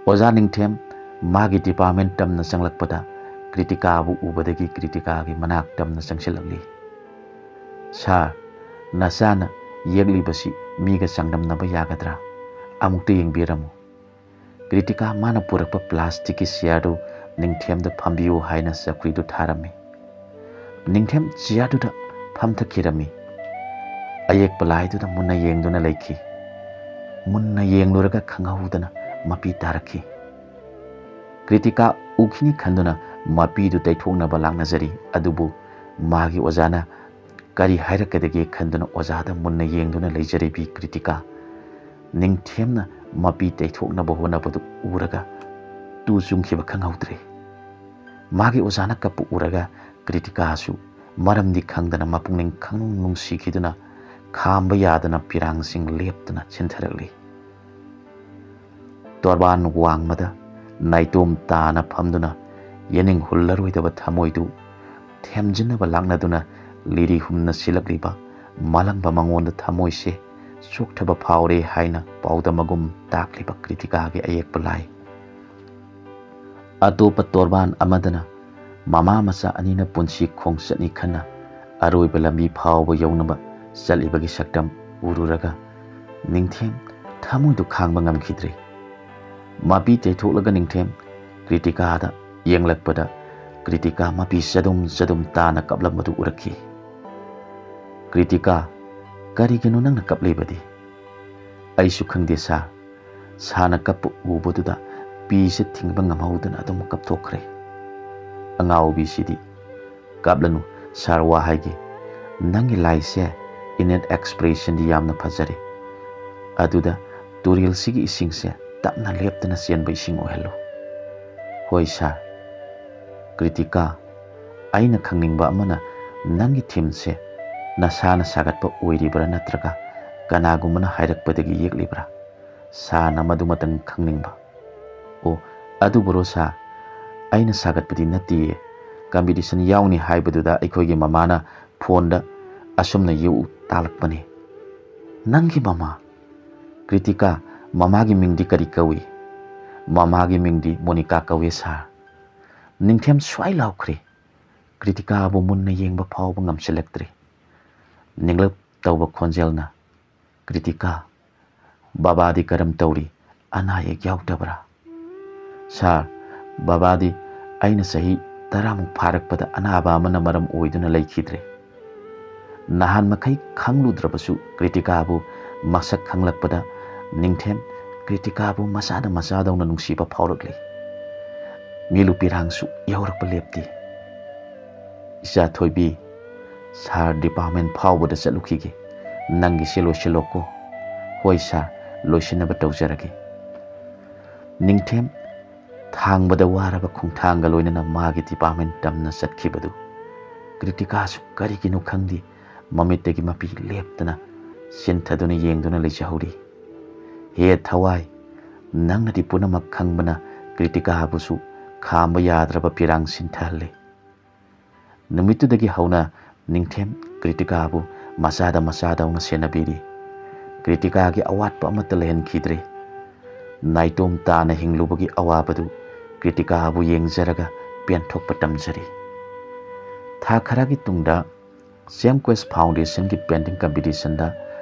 ꯑꯣꯖꯥ ꯅꯤꯡꯊꯦꯝ ꯃꯥꯒꯤ ꯗꯤꯄꯥꯔꯠꯃꯦꯟ ꯇꯝꯅ ꯆꯪꯂꯛꯄꯗ ꯀ꯭ꯔꯤꯇꯤꯀꯥꯕꯨ ꯎꯕꯗꯒꯤ ꯀ꯭ꯔꯤꯇꯤꯀꯥꯒꯤ ꯃꯅꯥꯛ ꯇꯝꯅ ꯆꯪꯁꯤꯜꯂꯛꯂꯤ꯫ "ꯁꯥꯔ, ꯅꯆꯥꯅ ꯌꯦꯛꯂꯤꯕꯁꯤ ꯃꯤꯒ ꯆꯥꯡꯗꯝꯅꯕ ꯌꯥꯒꯗ꯭ꯔꯥ? ꯑꯃꯨꯛꯇ ꯌꯦꯡꯕꯤꯔꯝꯃꯨ꯫ ꯀ꯭ꯔꯤꯇꯤꯀꯥ ꯃꯥꯅ ꯄꯨꯔꯛꯄ ꯄ꯭ꯂꯥꯁꯇꯤꯛꯀꯤ ꯆꯤꯌꯥꯔꯗꯨ ꯅꯤꯡꯊꯦꯝꯗ ꯐꯝꯕꯤꯌꯨ ꯍꯥꯏꯅ ꯆꯧꯀ꯭ꯔꯤꯗꯨ ꯊꯥꯔꯝꯃꯤ꯫ ꯅꯤꯡꯊꯦꯝ ꯆꯤꯌꯥꯔꯗꯨꯗ ꯐꯝꯊꯈꯤꯔꯝꯃꯤ꯫ ꯑꯌꯦꯛꯄ ꯂꯥꯏꯗꯨꯗ ꯃꯨꯟꯅ ꯌꯦꯡꯗꯨꯅ ꯂꯩꯈꯤ꯫ ꯃꯨꯟꯅ ꯌꯦꯡꯂꯨꯔꯒ ꯈꯪꯍꯧꯗꯅ ꯃꯄꯤ ꯇꯥꯔꯛꯈꯤ꯫ ꯀ꯭ꯔꯤꯇꯤꯀꯥ ꯎꯈꯤꯅꯤ ꯈꯟꯗꯨꯅ ꯃꯄꯤꯗꯨ ꯇꯩꯊꯣꯛꯅꯕ ꯂꯥꯛꯅꯖꯔꯤ꯫ ꯑꯗꯨꯕꯨ ꯃꯥꯒꯤ ꯑꯣꯖꯥꯅ ꯀꯔꯤ ꯍꯥꯏꯔꯛꯀꯗꯒꯦ ꯈꯟꯗꯨꯅ ꯑꯣꯖꯥꯗ ꯃꯨꯟꯅ ꯌꯦꯡꯗꯨꯅ ꯂꯩꯖꯔꯤꯕꯤ ꯀ꯭ꯔꯤꯇꯤꯀꯥ ꯅꯤꯡꯊꯦꯝꯅ ꯃꯄꯤ ꯇꯩꯊꯣꯛꯅꯕ ꯍꯣꯠꯅꯕꯗꯨ ꯎꯔꯒ ꯇꯨ ꯆꯨꯡꯈꯤꯕ ꯈꯪꯍꯧꯗ꯭ꯔꯦ꯫ ꯃꯥꯒꯤ ꯑꯣꯖꯥꯅ ꯀꯞꯄ ꯎꯔꯒ ꯀ꯭ꯔꯤꯇꯤꯀꯥꯁꯨ ꯃꯔꯝꯗꯤ ꯈꯪꯗꯅ ꯃꯄꯨꯛꯅꯤꯡ ꯈꯪꯅꯨꯡ ꯅꯨꯡꯁꯤꯈꯤꯗꯨꯅ ꯈꯥꯝꯕ ꯌꯥꯗꯅ ꯄꯤꯔꯥꯡꯁꯤꯡ ꯂꯦꯞꯇꯅ ꯆꯤꯟꯊꯔꯛꯂꯤ꯫ ꯇꯣꯔꯕꯥꯟ ꯋꯥꯡꯃꯗ ꯅꯥꯏꯇꯣꯝ ꯇꯥꯅ ꯐꯝꯗꯨꯅ ꯌꯦꯅꯤꯡ ꯍꯨꯜꯂꯔꯣꯏꯗꯕ ꯊꯃꯣꯏꯗꯨ ꯊꯦꯝꯖꯤꯟꯅꯕ ꯂꯥꯛꯅꯗꯨꯅ ꯂꯤꯔꯤ ꯍꯨꯝꯅ ꯁꯤꯜꯂꯛꯂꯤꯕ ꯃꯥꯂꯪꯕ ꯃꯉꯣꯟꯗ ꯊꯃꯣꯏꯁꯦ ꯆꯣꯛꯊꯕ ꯐꯥꯎꯔꯦ ꯍꯥꯏꯅ ꯄꯥꯎꯗꯝ ꯑꯒꯨꯝ ꯇꯥꯛꯂꯤꯕ ꯀ꯭ꯔꯤꯇꯤꯀꯥꯒꯤ ꯑꯌꯦꯛꯄ ꯂꯥꯏ꯫ ꯑꯇꯣꯞꯄ ꯇꯣꯔꯕꯥꯟ ꯑꯃꯗꯅ ꯃꯃꯥ ꯃꯆꯥ ꯑꯅꯤꯅ ꯄꯨꯟꯁꯤ ꯈꯣꯡꯆꯠꯅꯤ ꯈꯟꯅ ꯑꯔꯣꯏꯕ ꯂꯝꯕꯤ ꯐꯥꯎꯕ ꯌꯧꯅꯕ ꯆꯠꯂꯤꯕꯒꯤ ꯁꯛꯇꯝ ꯎꯔꯨꯔꯒ ꯅꯤꯡꯊꯦꯝ ꯊꯃꯣꯏꯗꯨ ꯈꯥꯡꯕ ꯉꯝꯈꯤꯗ꯭ꯔꯦ꯫ ꯃꯄꯤ ꯇꯩꯊꯣꯛꯂꯒ ꯅꯤꯡꯊꯦꯝ ꯀ꯭ꯔꯤꯇꯤꯀꯥꯗ ꯌꯦꯡꯂꯛꯄꯗ ꯀ꯭ꯔꯤꯇꯤꯀꯥ ꯃꯄꯤ ꯆꯗꯨꯝ ꯆꯗꯨꯝ ꯇꯥꯅ ꯀꯞꯂꯝꯕꯗꯨ ꯎꯔꯛꯈꯤ꯫ "ꯀ꯭ꯔꯤꯇꯤꯀꯥ, ꯀꯔꯤꯒꯤꯅꯣ ꯅꯪꯅ ꯀꯞꯂꯤꯕꯗꯤ?" "ꯑꯩꯁꯨ ꯈꯪꯗꯦ ꯁꯥꯔ꯫ ꯁꯥꯔꯅ ꯀꯞꯄ ꯎꯕꯗꯨꯗ ꯄꯤꯁꯦ ꯊꯤꯡꯕ ꯉꯝꯍꯧꯗꯅ ꯑꯗꯨꯝ ꯀꯞꯊꯣꯛꯈ꯭ꯔꯦ꯫" "ꯑꯉꯥꯎꯕꯤꯁꯤꯗꯤ꯫" "ꯀꯞꯂꯅꯨ ꯁꯥꯔ, ꯋꯥ ꯍꯥꯏꯒꯦ꯫ ꯅꯪꯒꯤ ꯂꯥꯏꯁꯦ ꯏꯅꯦꯠ ꯑꯦꯛꯁꯄ꯭ꯔꯦꯁꯟꯗꯤ ꯌꯥꯝꯅ ꯐꯖꯔꯦ꯫ ꯑꯗꯨꯗ ꯇꯨꯔꯦꯜꯁꯤꯒꯤ ꯏꯁꯤꯡꯁꯦ ꯇꯞꯅ ꯂꯦꯞꯇꯅ ꯆꯦꯟꯕ ꯏꯁꯤꯡ ꯑꯣꯏꯍꯜꯂꯨ꯫" "ꯍꯣꯏ ꯁꯥꯔ꯫" "ꯀ꯭ꯔꯤꯇꯤꯀꯥ, ꯑꯩꯅ ꯈꯪꯅꯤꯡꯕ ꯑꯃꯅ ꯅꯪꯒꯤ ꯊꯤꯝꯁꯦ ꯅꯁꯥꯅ ꯁꯥꯒꯠꯄ ꯑꯣꯏꯔꯤꯕ꯭ꯔꯥ ꯅꯠꯇ꯭ꯔꯒ ꯀꯅꯥꯒꯨꯝꯕꯅ ꯍꯥꯏꯔꯛꯄꯗꯒꯤ ꯌꯦꯛꯂꯤꯕ꯭ꯔꯥ?" ꯁꯥꯔꯅ ꯃꯗꯨꯃꯇꯪ ꯈꯪꯅꯤꯡꯕ꯫ "ꯑꯣ, ꯑꯗꯨꯕꯨꯔꯣ ꯁꯥꯔ? ꯑꯩꯅ ꯁꯥꯒꯠꯄꯗꯤ ꯅꯠꯇꯤꯌꯦ꯫ ꯀꯝꯄꯤꯇꯤꯁꯟ ꯌꯥꯎꯅꯤ ꯍꯥꯏꯕꯗꯨꯗ ꯑꯩꯈꯣꯏꯒꯤ ꯃꯃꯥꯅ ꯐꯣꯟꯗ ꯑꯁꯨꯝꯅ ꯌꯦꯛꯎ ꯇꯥꯛꯂꯛꯄꯅꯤ꯫" "ꯅꯪꯒꯤ ꯃꯃꯥ?" "ꯀ꯭ꯔꯤꯇꯤꯀꯥ, ꯃꯃꯥꯒꯤ ꯃꯤꯡꯗꯤ ꯀꯔꯤ ꯀꯧꯏ?" "ꯃꯃꯥꯒꯤ ꯃꯤꯡꯗꯤ ꯃꯣꯅꯤꯀꯥ ꯀꯧꯏ ꯁꯥꯔ꯫" ꯅꯤꯡꯊꯦꯝ ꯁ꯭ꯋꯥꯏ ꯂꯥꯎꯈ꯭ꯔꯦ꯫ ꯀ꯭ꯔꯤꯇꯤꯀꯥꯕꯨ ꯃꯨꯟꯅ ꯌꯦꯡꯕ ꯐꯥꯎꯕ ꯉꯝꯁꯤꯜꯂꯛꯇ꯭ꯔꯦ꯫ ꯅꯤꯡꯂꯞ ꯇꯧꯕ ꯈꯣꯟꯖꯦꯜꯅ, "ꯀ꯭ꯔꯤꯇꯤꯀꯥ, "ꯕꯕꯥꯗꯤ ꯀꯔꯝ ꯇꯧꯔꯤ? ꯑꯅꯥ ꯑꯌꯦꯛ ꯌꯥꯎꯗꯕ꯭ꯔꯥ?" "ꯁꯥꯔ, ꯕꯕꯥꯗꯤ ꯑꯩꯅ ꯆꯍꯤ ꯇꯔꯥꯃꯨꯛ ꯐꯥꯔꯛꯄꯗ ꯑꯅꯥꯕ ꯑꯃꯅ ꯃꯔꯝ ꯑꯣꯏꯗꯨꯅ ꯂꯩꯈꯤꯗ꯭ꯔꯦ꯫ ꯅꯍꯥꯟ ꯃꯈꯩ ꯈꯪꯂꯨꯗ꯭ꯔꯕꯁꯨ ꯀ꯭ꯔꯤꯇꯤꯀꯥꯕꯨ ꯃꯁꯛ ꯈꯪꯂꯛꯄꯗ ꯅꯤꯡꯊꯦꯝ ꯀ꯭ꯔꯤꯇꯤꯀꯥꯕꯨ ꯃꯆꯥꯗ ꯃꯆꯥꯗꯧꯅ ꯅꯨꯡꯁꯤꯕ ꯐꯥꯎꯔꯛꯂꯤ꯫ ꯃꯤꯂꯨ ꯄꯤꯔꯥꯡꯁꯨ ꯌꯧꯔꯛꯄ ꯂꯦꯞꯇꯦ꯫ ꯏꯆꯥ ꯊꯣꯏꯕꯤ, ꯁꯥꯔ ꯗꯤꯄꯥꯔꯠꯃꯦꯟ ꯐꯥꯎꯕꯗ ꯆꯠꯂꯨꯈꯤꯒꯦ꯫ ꯅꯪꯒꯤꯁꯦ ꯂꯣꯏꯁꯤꯜꯂꯣꯀꯣ꯫" "ꯍꯣꯏ ꯁꯥꯔ, ꯂꯣꯏꯁꯤꯟꯅꯕ ꯇꯧꯖꯔꯒꯦ꯫" ꯅꯤꯡꯊꯦꯝ ꯊꯥꯡꯕꯗ ꯋꯥꯔꯕ ꯈꯣꯡꯊꯥꯡꯒ ꯂꯣꯏꯅꯅ ꯃꯥꯒꯤ ꯗꯤꯄꯥꯔꯠꯃꯦꯟ ꯇꯝꯅ ꯆꯠꯈꯤꯕꯗꯨ ꯀ꯭ꯔꯤꯇꯤꯀꯥꯁꯨ ꯀꯔꯤꯒꯤꯅꯣ ꯈꯪꯗꯦ, ꯃꯃꯤꯠꯇꯒꯤ ꯃꯄꯤ ꯂꯦꯞꯇꯅ ꯆꯤꯟꯊꯗꯨꯅ ꯌꯦꯡꯗꯨꯅ ꯂꯩꯖꯍꯧꯔꯤ꯫ ꯍꯦ ꯊꯋꯥꯏ, ꯅꯪꯅꯗꯤ ꯄꯨꯝꯅꯃꯛ ꯈꯪꯕꯅ ꯀ꯭ꯔꯤꯇꯤꯀꯥꯕꯨꯁꯨ ꯈꯥꯝꯕ ꯌꯥꯗ꯭ꯔꯕ ꯄꯤꯔꯥꯡ ꯁꯤꯟꯊꯍꯜꯂꯦ꯫ ꯅꯨꯃꯤꯠꯇꯨꯗꯒꯤ ꯍꯧꯅ ꯅꯤꯡꯊꯦꯝ ꯀ꯭ꯔꯤꯇꯤꯀꯥꯕꯨ ꯃꯆꯥꯗ ꯃꯆꯥꯗꯧꯅ ꯁꯦꯟꯅꯕꯤꯔꯤ꯫ ꯀ꯭ꯔꯤꯇꯤꯀꯥꯒꯤ ꯑꯋꯥꯠꯄ ꯑꯃꯠꯇ ꯂꯩꯍꯟꯈꯤꯗ꯭ꯔꯦ꯫ ꯅꯥꯏꯇꯣꯝ ꯇꯥꯅ ꯍꯤꯡꯂꯨꯕꯒꯤ ꯑꯋꯥꯕꯗꯨ ꯀ꯭ꯔꯤꯇꯤꯀꯥꯕꯨ ꯌꯦꯡꯖꯔꯒ ꯄꯦꯟꯊꯣꯛꯄ ꯇꯝꯖꯔꯤ꯫ ꯊꯥ ꯈꯔꯒꯤ ꯇꯨꯡꯗ ꯁꯦꯝ ꯀ꯭ꯋꯦꯁ ꯐꯥꯎꯟꯗꯦꯁꯟꯒꯤ ꯄꯦꯟꯇꯤꯡ ꯀꯝꯄꯤꯇꯤꯁꯟꯗ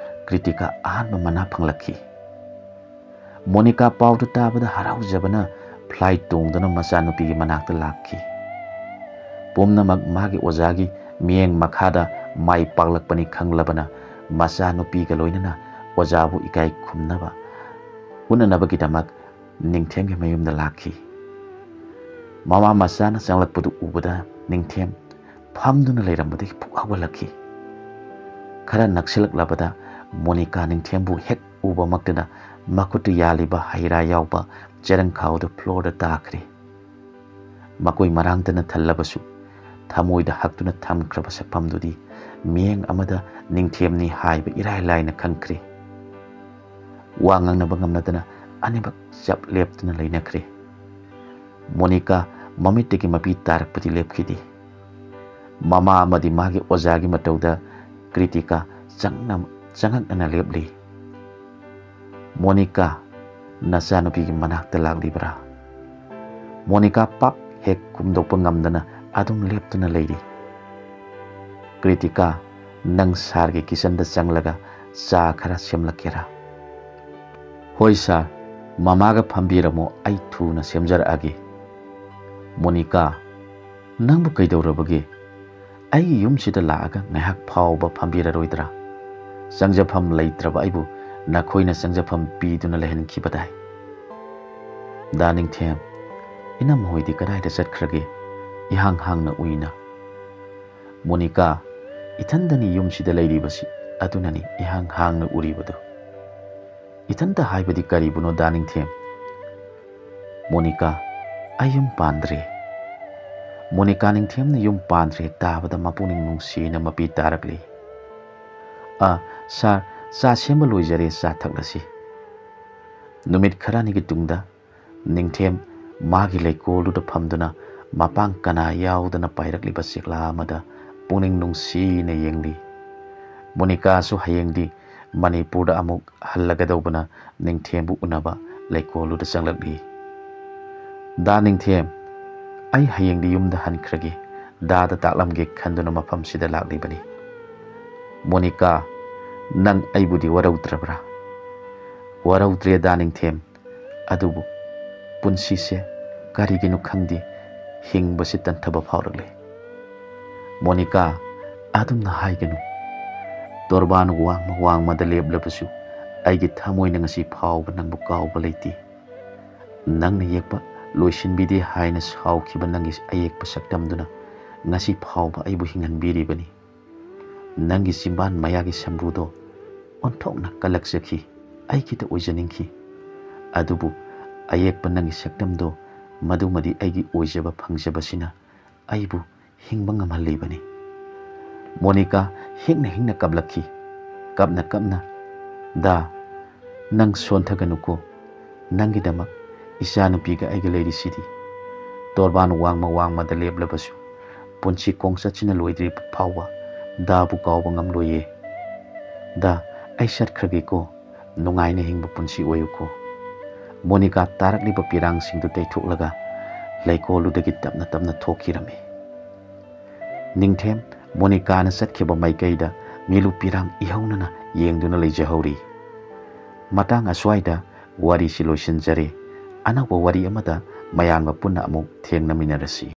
ꯀ꯭ꯔꯤꯇꯤꯀꯥ ꯑꯍꯥꯟꯕ ꯃꯅꯥ ꯐꯪꯂꯛꯈꯤ꯫ ꯃꯣꯅꯤꯀꯥ ꯄꯥꯎꯗꯨ ꯇꯥꯕꯗ ꯍꯔꯥꯎꯖꯕꯅ ꯐ꯭ꯂꯥꯏꯠ ꯇꯣꯡꯗꯨꯅ ꯃꯆꯥꯅꯨꯄꯤꯒꯤ ꯃꯅꯥꯛꯇ ꯂꯥꯛꯈꯤ꯫ ꯄꯨꯝꯅꯃꯛ ꯃꯥꯒꯤ ꯑꯣꯖꯥꯒꯤ ꯃꯤꯠꯌꯦꯡ ꯃꯈꯥꯗ ꯃꯥꯏ ꯄꯥꯛꯂꯛꯄꯅꯤ ꯈꯪꯂꯕꯅ ꯃꯆꯥꯅꯨꯄꯤꯒ ꯂꯣꯏꯅꯅ ꯑꯣꯖꯥꯕꯨ ꯏꯀꯥꯏ ꯈꯨꯝꯅꯕ ꯎꯠꯅꯅꯕꯒꯤꯗꯃꯛ ꯅꯤꯡꯊꯦꯝꯒꯤ ꯃꯌꯨꯝꯗ ꯂꯥꯛꯈꯤ꯫ ꯃꯃꯥ ꯃꯆꯥꯅ ꯆꯪꯂꯛꯄꯗꯨ ꯎꯕꯗ ꯅꯤꯡꯊꯦꯝ ꯐꯝꯗꯨꯅ ꯂꯩꯔꯝꯕꯗꯒꯤ ꯐꯨꯛ ꯍꯧꯒꯠꯂꯛꯈꯤ꯫ ꯈꯔ ꯅꯛꯁꯤꯜꯂꯛꯂꯕꯗ ꯃꯣꯅꯤꯀꯥ ꯅꯤꯡꯊꯦꯝꯕꯨ ꯍꯦꯛ ꯎꯕꯃꯛꯇꯗ ꯃꯈꯨꯠꯇ ꯌꯥꯜꯂꯤꯕ ꯍꯩ ꯔꯥ ꯌꯥꯎꯕ ꯆꯦꯔꯪ ꯈꯥꯎꯗꯨ ꯐ꯭ꯂꯣꯔꯗ ꯇꯥꯈ꯭ꯔꯦ꯫ ꯃꯀꯣꯏ ꯃꯔꯥꯡꯗꯅ ꯊꯜꯂꯕꯁꯨ ꯊꯃꯣꯏꯗ ꯍꯛꯇꯨꯅ ꯊꯝꯈ꯭ꯔꯕ ꯁꯛꯐꯝꯗꯨꯗꯤ ꯃꯤꯠꯌꯦꯡ ꯑꯃꯗ ꯅꯤꯡꯊꯦꯝꯅꯤ ꯍꯥꯏꯕ ꯏꯔꯥꯏ ꯂꯥꯏꯅ ꯈꯪꯈ꯭ꯔꯦ꯫ ꯋꯥ ꯉꯥꯡꯅꯕ ꯉꯝꯅꯗꯅ ꯑꯅꯤꯃꯛ ꯆꯞ ꯂꯦꯞꯇꯨꯅ ꯂꯩꯅꯈ꯭ꯔꯦ꯫ ꯃꯣꯅꯤꯀꯥ ꯃꯃꯤꯠꯇꯒꯤ ꯃꯄꯤ ꯇꯥꯔꯛꯄꯗꯤ ꯂꯦꯞꯈꯤꯗꯦ꯫ ꯃꯃꯥ ꯑꯃꯗꯤ ꯃꯥꯒꯤ ꯑꯣꯖꯥꯒꯤ ꯃꯇꯧꯗ ꯀ꯭ꯔꯤꯇꯤꯀꯥ ꯆꯪꯅ-, ꯆꯉꯛꯅꯅ ꯂꯦꯞꯂꯤ꯫ "ꯃꯣꯅꯤꯀꯥ, ꯅꯆꯥꯅꯨꯄꯤꯒꯤ ꯃꯅꯥꯛꯇ ꯂꯥꯛꯂꯤꯕ꯭ꯔꯥ?" ꯃꯣꯅꯤꯀꯥ ꯄꯥꯛ ꯍꯦꯛ ꯈꯨꯝꯗꯣꯛꯄ ꯉꯝꯗꯅ ꯑꯗꯨꯝ ꯂꯦꯞꯇꯨꯅ ꯂꯩꯔꯤ꯫ "ꯀ꯭ꯔꯤꯇꯤꯀꯥ, ꯅꯪ ꯁꯥꯔꯒꯤ ꯀꯤꯆꯟꯗ ꯆꯪꯂꯒ ꯆꯥ ꯈꯔ ꯁꯦꯝꯂꯛꯀꯦꯔꯥ?" "ꯍꯣꯏ ꯁꯥꯔ, ꯃꯃꯥꯒ ꯐꯝꯕꯤꯔꯝꯃꯣ, ꯑꯩ ꯊꯨꯅ ꯁꯦꯝꯖꯔꯛꯑꯒꯦ꯫" "ꯃꯣꯅꯤꯀꯥ, ꯅꯪꯕꯨ ꯀꯩꯗꯧꯔꯕꯒꯦ? ꯑꯩꯒꯤ ꯌꯨꯝꯁꯤꯗ ꯂꯥꯛꯑꯒ ꯉꯥꯏꯍꯥꯛ ꯐꯥꯎꯕ ꯐꯝꯕꯤꯔꯔꯣꯏꯗ꯭ꯔꯥ? ꯆꯪꯖꯐꯝ ꯂꯩꯇ꯭ꯔꯕ ꯑꯩꯕꯨ ꯅꯈꯣꯏꯅ ꯆꯪꯖꯐꯝ ꯄꯤꯗꯨꯅ ꯂꯩꯍꯟꯈꯤꯕꯗꯥꯏ?" "ꯗꯥ ꯅꯤꯡꯊꯦꯝ, ꯏꯅꯝꯃ ꯍꯣꯏꯗꯤ ꯀꯗꯥꯏꯗ ꯆꯠꯈ꯭ꯔꯒꯦ? ꯏꯍꯥꯡ ꯍꯥꯡꯅ ꯎꯏꯅ꯫" "ꯃꯣꯅꯤꯀꯥ, ꯏꯊꯟꯗꯅꯤ ꯌꯨꯝꯁꯤꯗ ꯂꯩꯔꯤꯕꯁꯤ, ꯑꯗꯨꯅꯅꯤ ꯏꯍꯥꯡ ꯍꯥꯡꯅ ꯎꯔꯤꯕꯗꯨ꯫" "ꯏꯊꯟꯇ ꯍꯥꯏꯕꯗꯤ ꯀꯔꯤꯕꯨꯅꯣ ꯗꯥ ꯅꯤꯡꯊꯦꯝ?" "ꯃꯣꯅꯤꯀꯥ, ꯑꯩ ꯌꯨꯝ ꯄꯥꯟꯗ꯭ꯔꯦ꯫" ꯃꯣꯅꯤꯀꯥ ꯅꯤꯡꯊꯦꯝꯅ ꯌꯨꯝ ꯄꯥꯟꯗ꯭ꯔꯦ ꯇꯥꯕꯗ ꯃꯄꯨꯛꯅꯤꯡ ꯅꯨꯡꯁꯤꯅ ꯃꯄꯤ ꯇꯥꯔꯛꯂꯤ꯫ "ꯑ, ꯁꯥꯔ, ꯆꯥ ꯁꯦꯝꯕ ꯂꯣꯏꯖꯔꯦ, ꯆꯥ ꯊꯛꯂꯁꯤ꯫" ꯅꯨꯃꯤꯠ ꯈꯔꯅꯤꯒꯤ ꯇꯨꯡꯗ ꯅꯤꯡꯊꯦꯝ ꯃꯥꯒꯤ ꯂꯩꯀꯣꯜꯗꯨꯗ ꯐꯝꯗꯨꯅ ꯃꯄꯥꯡ ꯀꯅꯥ ꯌꯥꯎꯗꯅ ꯄꯥꯏꯔꯛꯂꯤꯕ ꯆꯦꯛꯂꯥ ꯑꯃꯗ ꯄꯨꯛꯅꯤꯡ ꯅꯨꯡꯁꯤꯅ ꯌꯦꯡꯂꯤ꯫ ꯃꯣꯅꯤꯀꯥꯁꯨ ꯍꯌꯦꯡꯗꯤ ꯃꯅꯤꯄꯨꯔꯗ ꯑꯃꯨꯛ ꯍꯜꯂꯒꯗꯧꯕꯅ ꯅꯤꯡꯊꯦꯝꯕꯨ ꯎꯅꯕ ꯂꯩꯀꯣꯜꯗꯨꯗ ꯆꯪꯂꯛꯂꯤ꯫ "ꯗꯥ ꯅꯤꯡꯊꯦꯝ, ꯑꯩ ꯍꯌꯦꯡꯗꯤ ꯌꯨꯝꯗ ꯍꯟꯈ꯭ꯔꯒꯦ, ꯗꯥꯗ ꯇꯥꯛꯂꯝꯒꯦ ꯈꯟꯗꯨꯅ ꯃꯐꯝꯁꯤꯗ ꯂꯥꯛꯂꯤꯕꯅꯤ꯫" "ꯃꯣꯅꯤꯀꯥ, ꯅꯪ ꯑꯩꯕꯨꯗꯤ ꯋꯥꯔꯧꯗ꯭ꯔꯕ꯭ꯔꯥ?" "ꯋꯥꯔꯧꯗ꯭ꯔꯦ ꯗꯥ ꯅꯤꯡꯊꯦꯝ, ꯑꯗꯨꯕꯨ ꯄꯨꯟꯁꯤꯁꯦ ꯀꯔꯤꯒꯤꯅꯣ ꯈꯪꯗꯦ, ꯍꯤꯡꯕꯁꯤ ꯇꯟꯊꯕ ꯐꯥꯎꯔꯛꯂꯦ꯫" "ꯃꯣꯅꯤꯀꯥ, ꯑꯗꯨꯝꯅ ꯍꯥꯏꯒꯅꯨ꯫ ꯇꯣꯔꯕꯥꯟ ꯋꯥꯡꯃ ꯋꯥꯡꯃꯗ ꯂꯦꯞꯂꯕꯁꯨ ꯑꯩꯒꯤ ꯊꯃꯣꯏꯅ ꯉꯁꯤ ꯐꯥꯎꯕ ꯅꯪꯕꯨ ꯀꯥꯎꯕ ꯂꯩꯇꯦ꯫ ꯅꯪꯅ ꯌꯦꯛꯄ ꯂꯣꯏꯁꯤꯟꯕꯤꯗꯦ ꯍꯥꯏꯅ ꯁꯥꯎꯈꯤꯕ ꯅꯪꯒꯤ ꯑꯌꯦꯛꯄ ꯁꯛꯇꯝꯗꯨꯅ ꯉꯁꯤ ꯐꯥꯎꯕ ꯑꯩꯕꯨ ꯍꯤꯡꯍꯟꯕꯤꯔꯤꯕꯅꯤ꯫ ꯅꯪꯒꯤ ꯆꯤꯝꯕꯥꯟ ꯃꯌꯥꯒꯤ ꯁꯝꯕ꯭ꯔꯨꯗꯣ ꯑꯣꯟꯊꯣꯛꯅ ꯀꯜꯂꯛꯆꯈꯤ, ꯑꯩꯒꯤꯗ ꯑꯣꯏꯖꯅꯤꯡꯈꯤ꯫ ꯑꯗꯨꯕꯨ ꯑꯌꯦꯛꯄ ꯅꯪꯒꯤ ꯁꯛꯇꯝꯗꯣ, ꯃꯗꯨꯃꯗꯤ ꯑꯩꯒꯤ ꯑꯣꯏꯖꯕ ꯐꯪꯖꯕꯁꯤꯅ ꯑꯩꯕꯨ ꯍꯤꯡꯕ ꯉꯝꯍꯜꯂꯤꯕꯅꯤ꯫" ꯃꯣꯅꯤꯀꯥ ꯍꯤꯡꯅ ꯍꯤꯡꯅ ꯀꯞꯂꯛꯈꯤ꯫ ꯀꯞꯅ ꯀꯞꯅ, "ꯗꯥ, ꯅꯪ ꯁꯣꯟꯊꯒꯅꯨꯀꯣ꯫ ꯅꯪꯒꯤꯗꯃꯛ ꯏꯆꯥꯅꯨꯄꯤꯒ ꯑꯩꯒ ꯂꯩꯔꯤꯁꯤꯗꯤ꯫ ꯇꯣꯔꯕꯥꯟ ꯋꯥꯡꯃ ꯋꯥꯡꯃꯗ ꯂꯦꯞꯂꯕꯁꯨ ꯄꯨꯟꯁꯤ ꯈꯣꯡꯆꯠꯁꯤꯅ ꯂꯣꯏꯗ꯭ꯔꯤꯕ ꯐꯥꯎꯕ ꯗꯥꯕꯨ ꯀꯥꯎꯕ ꯉꯝꯂꯣꯏꯌꯦ꯫ ꯗꯥ, ꯑꯩ ꯆꯠꯈ꯭ꯔꯒꯦꯀꯣ꯫ ꯅꯨꯡꯉꯥꯏꯅ ꯍꯤꯡꯕ ꯄꯨꯟꯁꯤ ꯑꯣꯏꯌꯨꯀꯣ꯫" ꯃꯣꯅꯤꯀꯥ ꯇꯥꯔꯛꯂꯤꯕ ꯄꯤꯔꯥꯡꯁꯤꯡꯗꯨ ꯇꯩꯊꯣꯛꯂꯒ ꯂꯩꯀꯣꯜꯗꯨꯗꯒꯤ ꯇꯞꯅ ꯇꯞꯅ ꯊꯣꯛꯈꯤꯔꯝꯃꯤ꯫ ꯅꯤꯡꯊꯦꯝ ꯃꯣꯅꯤꯀꯥꯅ ꯆꯠꯈꯤꯕ ꯃꯥꯏꯀꯩꯗ ꯃꯤꯂꯨ ꯄꯤꯔꯥꯡ ꯏꯍꯧꯅꯅ ꯌꯦꯡꯗꯨꯅ ꯂꯩꯖꯍꯧꯔꯤ꯫ ꯃꯇꯥꯡ ꯑꯁ꯭ꯋꯥꯏꯗ ꯋꯥꯔꯤꯁꯤ ꯂꯣꯏꯁꯤꯟꯖꯔꯦ꯫ ꯑꯅꯧꯕ ꯋꯥꯔꯤ ꯑꯃꯗ ꯃꯌꯥꯝꯒ ꯄꯨꯟꯅ ꯑꯃꯨꯛ ꯊꯦꯡꯅꯃꯤꯟꯅꯔꯁꯤ꯫